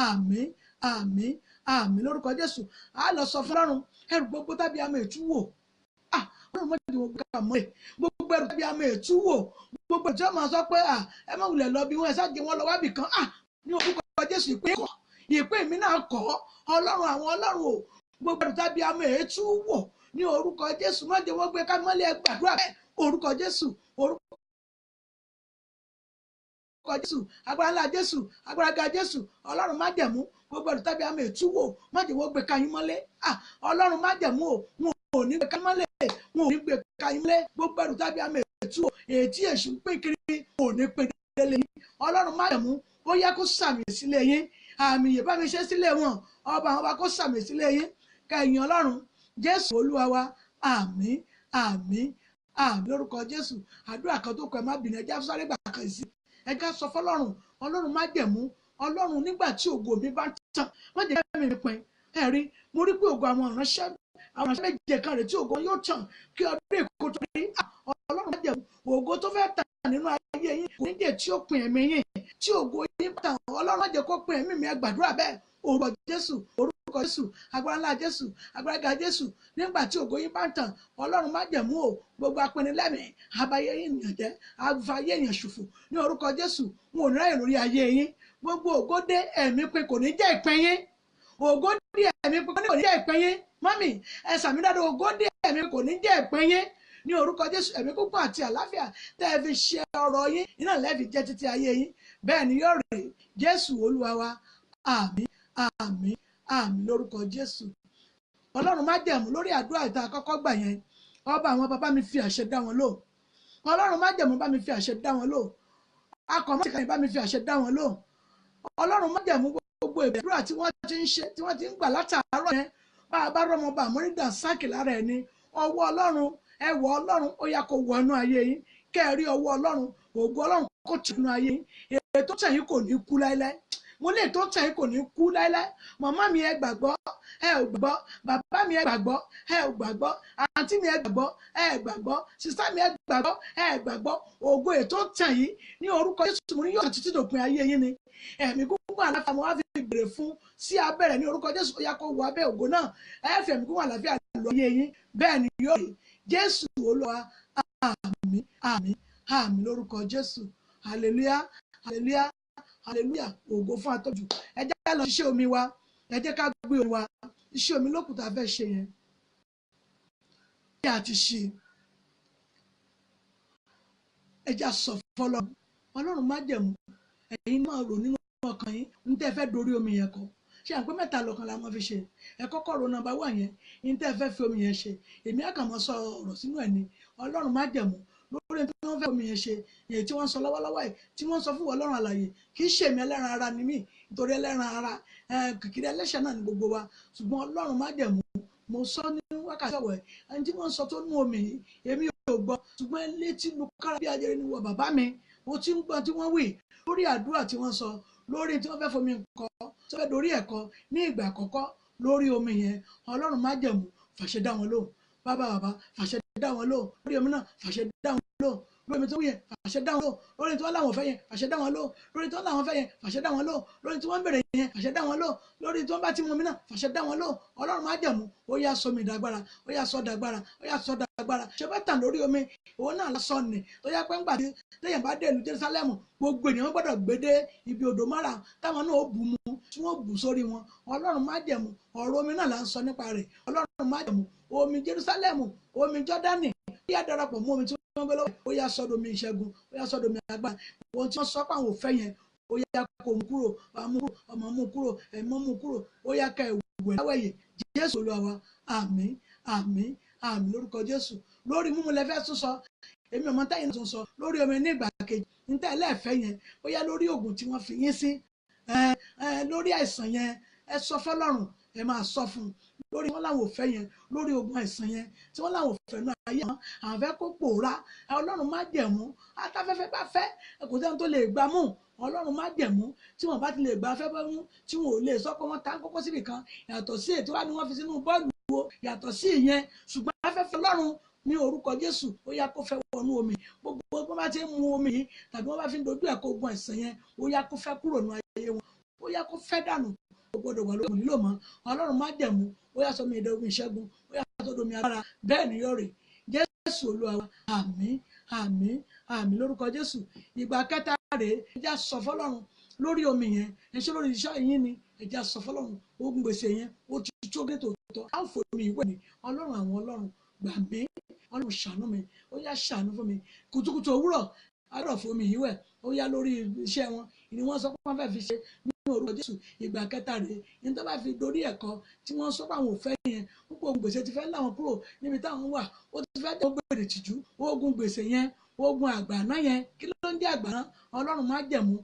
àmín, àmín, àmín lórúkọ Jésù. A lọ sọ fún Ọlọ́run, ẹrù gbogbo tàbí àmọ́ ètú wò, Ọlọ́run má jẹ́ wọn kà mọ́ ẹ̀, gbogbo ẹrù tàbí àmọ́ ètú wò, gbogbo tí wọ́n máa sọ pé ẹ má wulẹ̀ lọ bí wọ́n ẹ ṣáàjì wọn lọ wábì kan, ní orúkọ Jésù ìpín kọ́, ìpín mi náà kọ́, Ọlọ́run àwọn Ọlọ́run o, gbogbo ẹrù tàbí àmọ́ ètú wò ní orúkọ Jésù, má jẹ́ wọ́n gbé ká mọ́lẹ̀ gbàdúrà bẹ́ẹ̀. Orúkọ Jésù, orúkọ Jésù, agbára ńlá Jésù, agbára ga Jésù, Ọlọ́run má jẹ̀mú, gbogbo ẹrù tàbí àmọ́ ètú wò, má jẹ́ wọ́n gbé ka yín mọ́lẹ̀. Ọlọ́run má jẹ̀mú o, wọn ò ní gbé ka yín mọ́lẹ̀, wọn ò ní gbé ka yín mọ́lẹ̀. Gbogbo ẹrù tàbí àmọ́ ètú wò, ètí èṣù pín kiri, wọn ò ní pín délé yín. Ọlọ́run má jẹ̀mú, ó yẹ kó sàmì sílé yín, àmì yìí bá mi ṣe sílé wọn, ọba àwọn ọba kó sàmì sílé yín, kẹyìn Ọlọ́run. Jésù Olúwa wa, àmín, àmín, àmín lórúkọ Jésù. Àdúrà kan tó kọ, ẹ má bínú, ẹ jẹ́ sáré gbà kan sí, ẹ ká sọ fọ́lọ́run, Ọlọ́run má jẹ̀mú, Ọlọ́run nígbà tí ògo mi bá tàn, má jẹ́ kí mi pin. Ẹ rí, mo rí pé ògo àwọn ìránṣẹ́ méje kan rè tí ògo yóò tàn kí ọdún èkó tó rí. Ọlọ́run má jẹ̀mú, ògo tó fẹ́ tàn nínú ayé yín kò ní jẹ́ tí ó pin ẹ̀mí yín, tí ògo yín tàn, Ọlọ́run má jẹ́ kó pin ẹ̀mí mi, ẹ gbàdúrà bẹ́ẹ̀. Orúkọ Jésù, orúkọ Jésù, agbára ńlá Jésù, agbára ga Jésù, nígbà tí ògo yín bá ń tàn, Ọlọ́run má jẹ̀mú o, gbogbo apinilẹ́mìí abayé èèyàn jẹ́, afayé èèyàn ṣòfò ní orúkọ Jésù, wọn ò ní ráyè lórí ayé yín. Gbogbo ògo dé ẹ̀mí pé kò ní jẹ́ ìpín yín, ògo dé ẹ̀mí pé kò ní jẹ́ ìpín yín. Mọ́mì ẹ sàmì dáadáa, ògo dé ẹ̀mí kò ní jẹ́ ìpín yín ní orúkọ Jésù. Ẹ̀mí kúkú àti àlàáfíà tẹ́ ẹ fi ṣe ọ̀rọ̀ yín iná lẹ́ẹ̀fi jẹ́ títí ayé yín, bẹ́ẹ̀ ni yóò rí. Jésù Olúwa wa, àmín, àmín, àmín lórúkọ Jésù. Ọlọ́run má jẹ̀mú lórí àdúrà ìta àkọ́kọ́ gbà yẹn, ọba àwọn bàbá mi fi àṣẹ dá wọn lò, Ọlọ́run má jẹ̀mú bá mi fi àṣẹ dá wọn lò, akọ̀mọ́tìkàyìn bá mi fi àṣẹ dá wọn lò. Ọlọ́run má jẹ̀mú gbogbo ìbẹ̀rù tí wọ́n ti ń ṣe, tí wọ́n ti ń gbà látàárọ̀ yẹn, bá a bá rọmọ bá àmọ́rídà sáàkì lára ẹni, ọwọ́ Ọlọ́run, ẹwọ Ọlọ́run ó yá kó wọnú ayé yín, kẹ́ ẹ rí ọwọ́ Ọlọ́run, ògo Ọlọ́run kó tẹnu ayé yín. Èyí tó tẹ̀ yín kò ní kú láéláé, mo lè tó tẹ̀ yín kò ní kú láéláé. Màmá mi ẹ gbàgbọ́, ẹ ò gbàgbọ́, bàbá mi ẹ gbàgbọ́, ẹ ò gbàgbọ́, àǹtí mi ẹ gbàgbọ́, ẹ gbàgbọ́, sísá mi ẹ gbàgbọ́, ẹ gbàgbọ́. Ògo ètò tẹ̀ yín ní orúkọ Jésù, mo ní yóò títí dòpin ayé yín ni. Ẹ̀mí gúngún àlàáfíà mo wá fi bèrè fún sí abẹ́rẹ́ ní orúkọ Jésù, ó yá kó wọ abẹ́ ògo náà, ẹ fi ẹ̀mí gúngún àlàáfíà lọ ayé yín, bẹ́ẹ̀ ni yóò rí. Jésù Olúwa, àmín, àmín, àmín lórúkọ Jésù. Hallelujah, hallelujah, hallelujah. Ògo fún àtọ́jú. Ẹ jẹ́ ká lọ ṣiṣẹ́ omi wa, ẹ jẹ́ ká gbé omi wa, iṣẹ́ omi lókùtà fẹ́ ṣe yẹn bí a ti ṣe, ẹ jẹ́ sọ fọlọ́ Ọlọ́run má jẹ̀mú, ẹ̀yin máa rò nínú ọkàn yín ní tẹ́ fẹ́ dorí omi yẹn kọ. Ṣé à ń pé mẹ́ta lọ́kàn la máa fi ṣe? Ẹ kọ́kọ́ ro nọ́mbà wà yẹn ní tẹ́ fẹ́ fi omi yẹn ṣe. Èmi á kàn mọ́ sọ ọ̀rọ̀ sínú ẹ̀ ni. Ọlọ́run má jẹ̀mú lórí tí wọ́n fẹ́ omi yẹn ṣe, èyí tí wọ́n sọ lọ́wọ́lọ́wọ́ yìí, tí wọ́n sọ fún Ọlọ́run àlàyé, kì í ṣe èmi ẹlẹ́ran ara ni mí, nítorí ẹlẹ́ran ara kìkìrì ẹlẹ́ṣẹ̀ náà ni gbogbo wa. Ṣùgbọ́n Ọlọ́run má jẹ̀mú, mo sọ ní wákàtí ọ̀wẹ̀, ẹni tí wọ́n sọ tó nú omi yìí èmi ò gbọ́, ṣùgbọ́n létí lu kára bí ajere ni wọ bàbá mi, mo ti ń gbọ́ tí wọ́n wí lórí àdúrà tí wọ́n sọ lórí tí wọ́n fẹ́ fomi kọ́, tí wọ́n fẹ́ dorí ẹ̀kọ́ ní ìgbà àkọ́kọ́ lórí omi yẹn. Ọlọ́run má jẹ̀mú, fàṣẹ dá wọn lóhùn, bàbá bàbá fàṣẹ dá wọn lóhùn lórí omi náà, fàṣẹ dá wọn lóhùn Lórí omi tó wú yẹn, fàṣẹ dá wọn lóhùn. Lórí tí wọ́n láwọn fẹ́ yẹn, fàṣẹ dá wọn lóhùn. Lórí tí wọ́n láwọn fẹ́ yẹn, fàṣẹ dá wọn lóhùn. Lórí tí wọ́n ń bèrè yẹn, fàṣẹ dá wọn lóhùn. Lórí tí wọ́n bá ti mú mi náà, fàṣẹ dá wọn lóhùn. Ọlọ́run májẹ̀mú, ó yá sọ mi dàgbára, ó yá sọ dàgbára, ó yá sọ dàgbára. Ṣé bá tàn lórí omi òun náà lásán ni tó yá pé ńgbà tí téèyàn bá dé ìlú Jerusalem, gbogbo ènìyàn gbọ́dọ̀ gbé dé ibi odò Mara táwọn náà ó bù mu tí wọ́n bù sórí wọn. Ọlọ́run májẹ̀mú, ọ̀rọ̀ omi náà là ń sọ nípa rẹ̀. Ọlọ́run májẹ̀mú, omi Jerusalem, omi Jọ́dánì, ó yá darapọ̀ mọ́ omi tí wọ́n gbé lọ́wọ́, ó yá sọ́dọ̀ omi ìṣẹ́gun, ó yá sọ́dọ̀ omi agbára. Ohun tí wọ́n sọ pé àwọn ò fẹ́ yẹn, ó yá kó mú kúrò, bá mú kúrò, ọmọ mú kúrò, ẹ̀mọ́ mú kúrò, ó yá ká ẹ̀wẹ̀ láwẹ̀yẹ. Jésù Olúwa wa, àmín, àmín, àmín lórúkọ Jésù. Lórí mímu lẹ fẹ́ tún sọ, èmi ọmọ táyì náà tún sọ lórí omi ní ìgbà kejì níta ẹlẹ́ẹ̀fẹ́ yẹn, ó yá lórí oògùn tí wọ́n fi yín sí, lórí àìsàn yẹn, ẹ sọ fọlọ́run, ẹ máa sọ fún un. Lórí wọn làwọn ò fẹ́ yẹn, lórí ogun àìsàn yẹn tí wọ́n làwọn ò fẹ́ náà ayé wọn, àwọn fẹ́ kó pòórá. Ọlọ́run májẹ̀mú, atáfẹ́fẹ́ bá fẹ́, kò sẹ́ni tó lè gbà mú. Ọlọ́run májẹ̀mú, tí wọ́n bá ti lè gbà afẹ́fẹ́ mú, tí wọ́n ò lè sọ pé wọ́n ta kókó síbì kan, yàtọ̀ sí ètò wa ni wọ́n fi sínú bọ́ọ̀lù wo, yàtọ̀ sí ìyẹn. Ṣùgbọ́n afẹ́fẹ́ Ọlọ́run ní orúkọ Jésù, ó yá kó fẹ́ wọnú omi. Gbogbo wọn bá ti ń mu omi yìí tàbí wọ́n bá fi ń dojú ẹ̀kọ́ ogun àìsàn yẹn, ó yá kó fẹ́ kúrò nínú ayé wọn, ó yá kó fẹ́ dànù, ó gbọ́dọ̀ wà lóko nílò mọ́. Ọlọ́run májẹ̀mú, ó yá sọ mi ìdógun ìṣẹ́gun, ó yá sọ domi agbára. Bẹ́ẹ̀ ni yóò rè. Jésù Olúwa wa, àmín, àmín, àmín lórúkọ Jésù. Ìgbà kẹta rèé, ẹ já sọ fọlọ́run lórí omi yẹn, ẹ ṣe lórí iṣẹ́ yín ni, ẹ já sọ fọlọ́run ogun gbèsè yẹn ó ti tó gé tòótọ́, á fò mí ìwé ni. Ọlọ́run àwọn ọlọ́run, gbà mí, Ọlọ́run ṣàánú mi, ó yá ṣàánú fún mi. Kùtùkùtù òwúrọ̀ àárọ̀ fún mi ìwẹ̀, ó yá lórí iṣẹ́ wọn ni wọ́n sọ pé wọ́n fẹ́ fi ṣe ní orúkọ Jésù. Ìgbà kẹta rèé, ní tó bá fi dorí ẹ̀kọ́ tí wọ́n sọ pé àwọn ò fẹ́ yẹn, púpọ̀ ogun gbèsè ti fẹ́ láwọn kúrò níbi táwọn wà, ó ti fẹ́ dé ogun tìjú, ogun gbèsè yẹn, ogun àgbàná yẹn. Kí ló ń jẹ́ àgbàná? Ọlọ́run májẹ̀mú,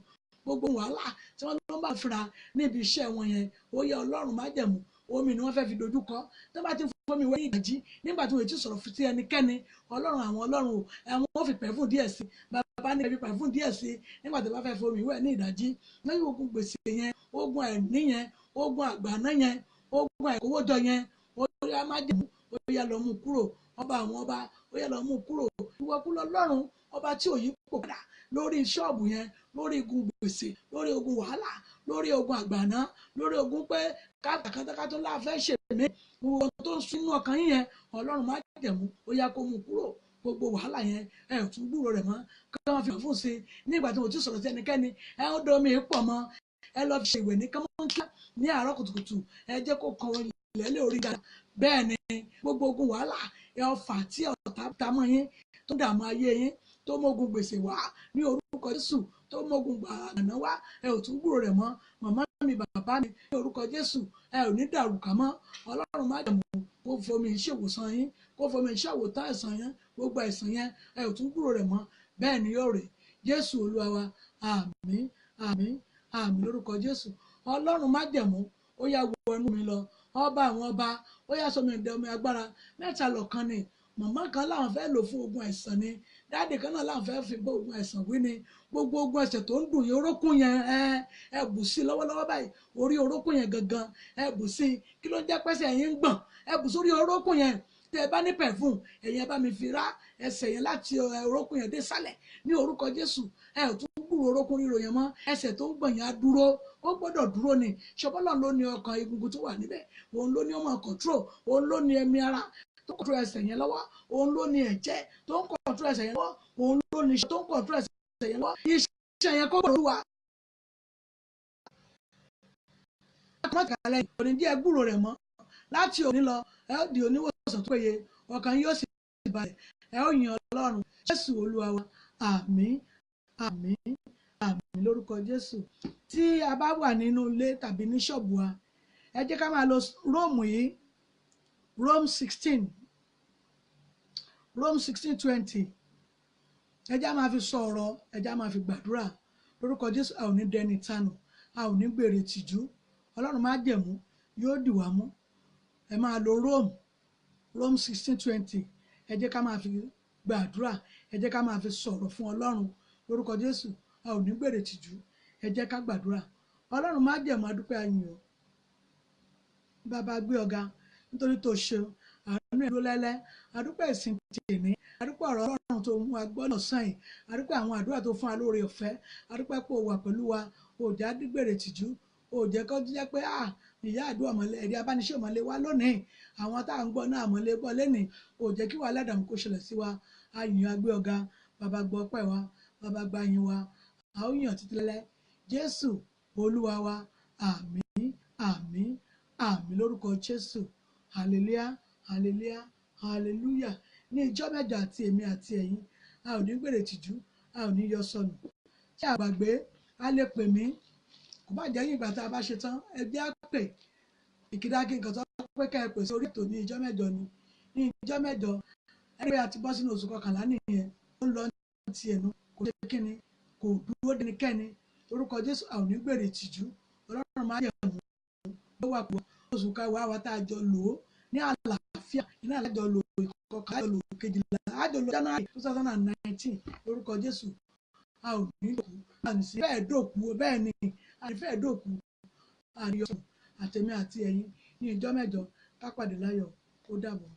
gbogbo wàhálà tí wọ́n ló ń bá fira níbi iṣẹ́ wọn yẹn, ó yẹ Ọlọ́run májẹ̀mú, omi ni wọ́n fẹ́ fi dojú kọ. Tó bá ti fún mi wẹ́ ní ìdájí nígbà tí wọ́n ti sọ̀rọ̀ sí ẹnikẹ́ni, Ọlọ́run àwọn ọlọ́run o, àwọn ò fi pẹ̀fún díẹ̀ sí, bàbá ní ẹbí pẹ̀fún díẹ̀ sí nígbà tí wọ́n bá fẹ́ fomi wẹ̀ ní ìdájí. Lẹ́yìn ogun gbèsè yẹn, ogun àìní yẹn, ogun àgbàná yẹn, ogun àìkówójọ yẹn, ó yá májẹ̀mú, ó yá lọ mú kúrò. Ọba àwọn ọba, ó yá lọ mú kúrò. Ìwọ kú lọ́lọ́run, ọba tí ò yí kò padà lórí ṣọ́ọ̀bù yẹn, lórí ogun gbèsè, lórí ogun wàhálà, lórí ogun àgbàná, lórí ogun pé kátàkátà ńlá fẹ́ ṣe mí, ohun tó ń sínú ọkàn yín yẹn, Ọlọ́run májẹ̀mú, ó yá kó mú kúrò. Gbogbo wàhálà yẹn, ẹ ò tún gbúrò rẹ̀ mọ́. Kí wọ́n fi hàn fún sí nígbà tí mo ti sọ̀rọ̀ sí ẹnikẹ́ni, ẹ ó domi pọ̀ mọ́, ẹ lọ fi ṣe ìwẹ̀ ní kánmọ́nkíá ní àárọ̀ kùtùkùtù, ẹ jẹ́ kó kan ilẹ̀ lé orí ga. Bẹ́ẹ̀ ni gbogbo ogun wàhálà, ẹ ọfà tí ọ̀tá ta mọ́ yín, tó dààmú ayé yín, tó mógun gbèsè wá ní orúkọ Jésù, tó mógun gbàgbọ́n wá, ẹ ò tún gbúrò rẹ̀ mọ́. Màmá mi, bàbá mi, ní orúkọ Jésù, ẹ ò ní dàrú kà mọ́. Ọlọ́run májẹ̀mú kó fomi ṣèwòsàn yín, kó fomi ṣàwòtán àìsàn yẹn, gbogbo àìsàn yẹn, ẹ ò tún gbúrò rẹ̀ mọ́. Bẹ́ẹ̀ ni yóò rè. Jésù Olúwa wa, àmín, àmín, àmín lórúkọ Jésù. Ọlọ́run májẹ̀mú, ó yá wọ ẹnu mi lọ. Ọba àwọn ọba, ó yá sọ mi ìdẹ omi agbára. Mẹ́ta lọ̀kan ni. Màmá kan láwọn fẹ́ lò fún ogun àìsàn ni, dáàdì kan náà láwọn fẹ́ fi bọ́ ogun àìsàn wí ni. Gbogbo ogun ẹsẹ̀ tó ń dùn yín, orókùn yẹn, ẹ bù sí lọ́wọ́lọ́wọ́ báyìí, orí orókùn yẹn gangan ẹ bù sí. Kí ló ń jẹ́ pẹ́sẹ̀ yín ń gbọ̀n? Ẹ bù sórí orókùn yẹn. Tẹ́ ẹ bá ní pẹ̀fún, ẹ̀yin ẹ bá mi fi rá ẹsẹ̀ yẹn láti orókùn yẹn dé sálẹ̀ ní orúkọ Jésù. Ẹ ò tún gbúrò orókùn ríro yẹn mọ́. Ẹsẹ̀ tó ń gbọ̀n yẹn á dúró, ó gbọ́dọ̀ dúró ni. Ṣọbọ́lọ́ ló ní ọkàn egungun tó wà níbẹ̀, òun ló ní ọmọ control, òun ló ní ẹ̀mí ara tó ń control ẹsẹ̀ yẹn lọ́wọ́, òun ló ní ẹ̀jẹ̀ tó ń control ẹsẹ̀ yẹn lọ́wọ́, òun ló ní iṣẹ́ tó ń control ẹsẹ̀ yẹn lọ́wọ́. Iṣẹ́ yẹn kó gbọ́dọ̀ wà. Kàlẹ́ òní díẹ̀ gbúrò rẹ̀ mọ́. Láti òní lọ, ẹ ó di oníwòsàn tó péye, ọkàn yóò sì balẹ̀, ẹ ó yin Ọlọ́run. Jésù Olúwa wa, àmín, àmín, àmín lórúkọ Jésù. Tí a bá wà nínú ilé tàbí ní ṣọ́ọ̀bù wa, ẹ jẹ́ ká máa lo Róòmù yìí, Rome 16, Rome 16:20. Ẹ jẹ́ á máa fi sọ ọ̀rọ̀, ẹ jẹ́ á máa fi gbàdúrà lórúkọ Jésù. A ò ní dẹni tánù, a ò ní gbèrè tìjú. Ọlọ́run májẹ̀mú yóò dì wá mú. Ẹ máa lo Rome 16:20. Ẹ jẹ́ ká máa fi gbàdúrà, ẹ jẹ́ ká máa fi sọ̀rọ̀ fún Ọlọ́run lórúkọ Jésù. A ò ní gbèrè tìjú. Ẹ jẹ́ ká gbàdúrà. Ọlọ́run májẹ̀mú, adúpẹ́, ayìn o. Bàbá, gbé ọ̀gá nítorí tó ṣe àánú ẹ̀ dúró lẹ́lẹ́. Adúpẹ́ ìsìn tèmi. Adúpẹ́ ọ̀rọ̀ Ọlọ́run tó mú wa gbọ́ lọ́sàn yìí. Adúpẹ́ àwọn àdúrà tó fún wa lóore ọ̀fẹ́. Adúpẹ́ pé o wà pẹ̀lú wa, o ò jẹ́ àdígbèrè tìjú, o ò jẹ́ kó jẹ́ pé à ìyá àdúrà mọ̀lẹ́ ẹ̀rí abániṣẹ́ mọ̀lẹ́ wa lónìí. Àwọn tá à ń gbọ́ náà mọ̀lẹ́ gbọ́ lénìí. O ò jẹ́ kí wàhálà dààmú kó ṣẹlẹ̀ sí wa. A yìn ọ́, a gbé ọ ga, bàbá gbọ́ ọpẹ́ wa, bàbá gba yìn wa, a ó yìn ọ́ títí lẹ́lẹ́. Jésù Olúwa wa, àmín, àmín, àmín lórúkọ Jésù. Hallelujah, hallelujah, hallelujah. Ní ìjọ́ mẹ́jọ àti èmi àti ẹ̀yin, a ò ní gbèrè tìjú, a ò ní yọ sọnù. Tí a gbàgbé, a lè pè mí. Kò bá jẹ́ ìgbà tá a bá ṣe tán, ẹ jẹ́ á pè. Ìkídá kí nǹkan tó pé ká ẹ pè sí orí ètò ní ìjọ́ mẹ́jọ ni. Ní ìjọ́ mẹ́jọ, ẹni pé a ti bọ́ sínú oṣù kọkànlá nìyẹn, ó ń lọ ní ti ẹnu, kò ṣe kíni, kò dúró dẹnikẹ́ni. Lórúkọ Jésù, a ò ní gbèrè tìjú. Ọlọ́run máa yẹ̀ mú. Ó wà pọ̀ oṣù kẹwàá wa tá a jọ lò ó ní àlàáfíà, iná àlájọ lò ìkọkànlá, àjọ lò kejìlá, àjọ lò January 2019. Lórúkọ Jésù, a ò ní dòkú, a ní sí fẹ́ẹ̀ dòkú, bẹ́ẹ̀ ni a ní fẹ́ẹ̀ dòkú, a ní yọ̀sùn àtẹ̀mí àti ẹ̀yin ní ìjọ́ mẹ́jọ ká pàdé láyọ̀. Ó dàbọ̀.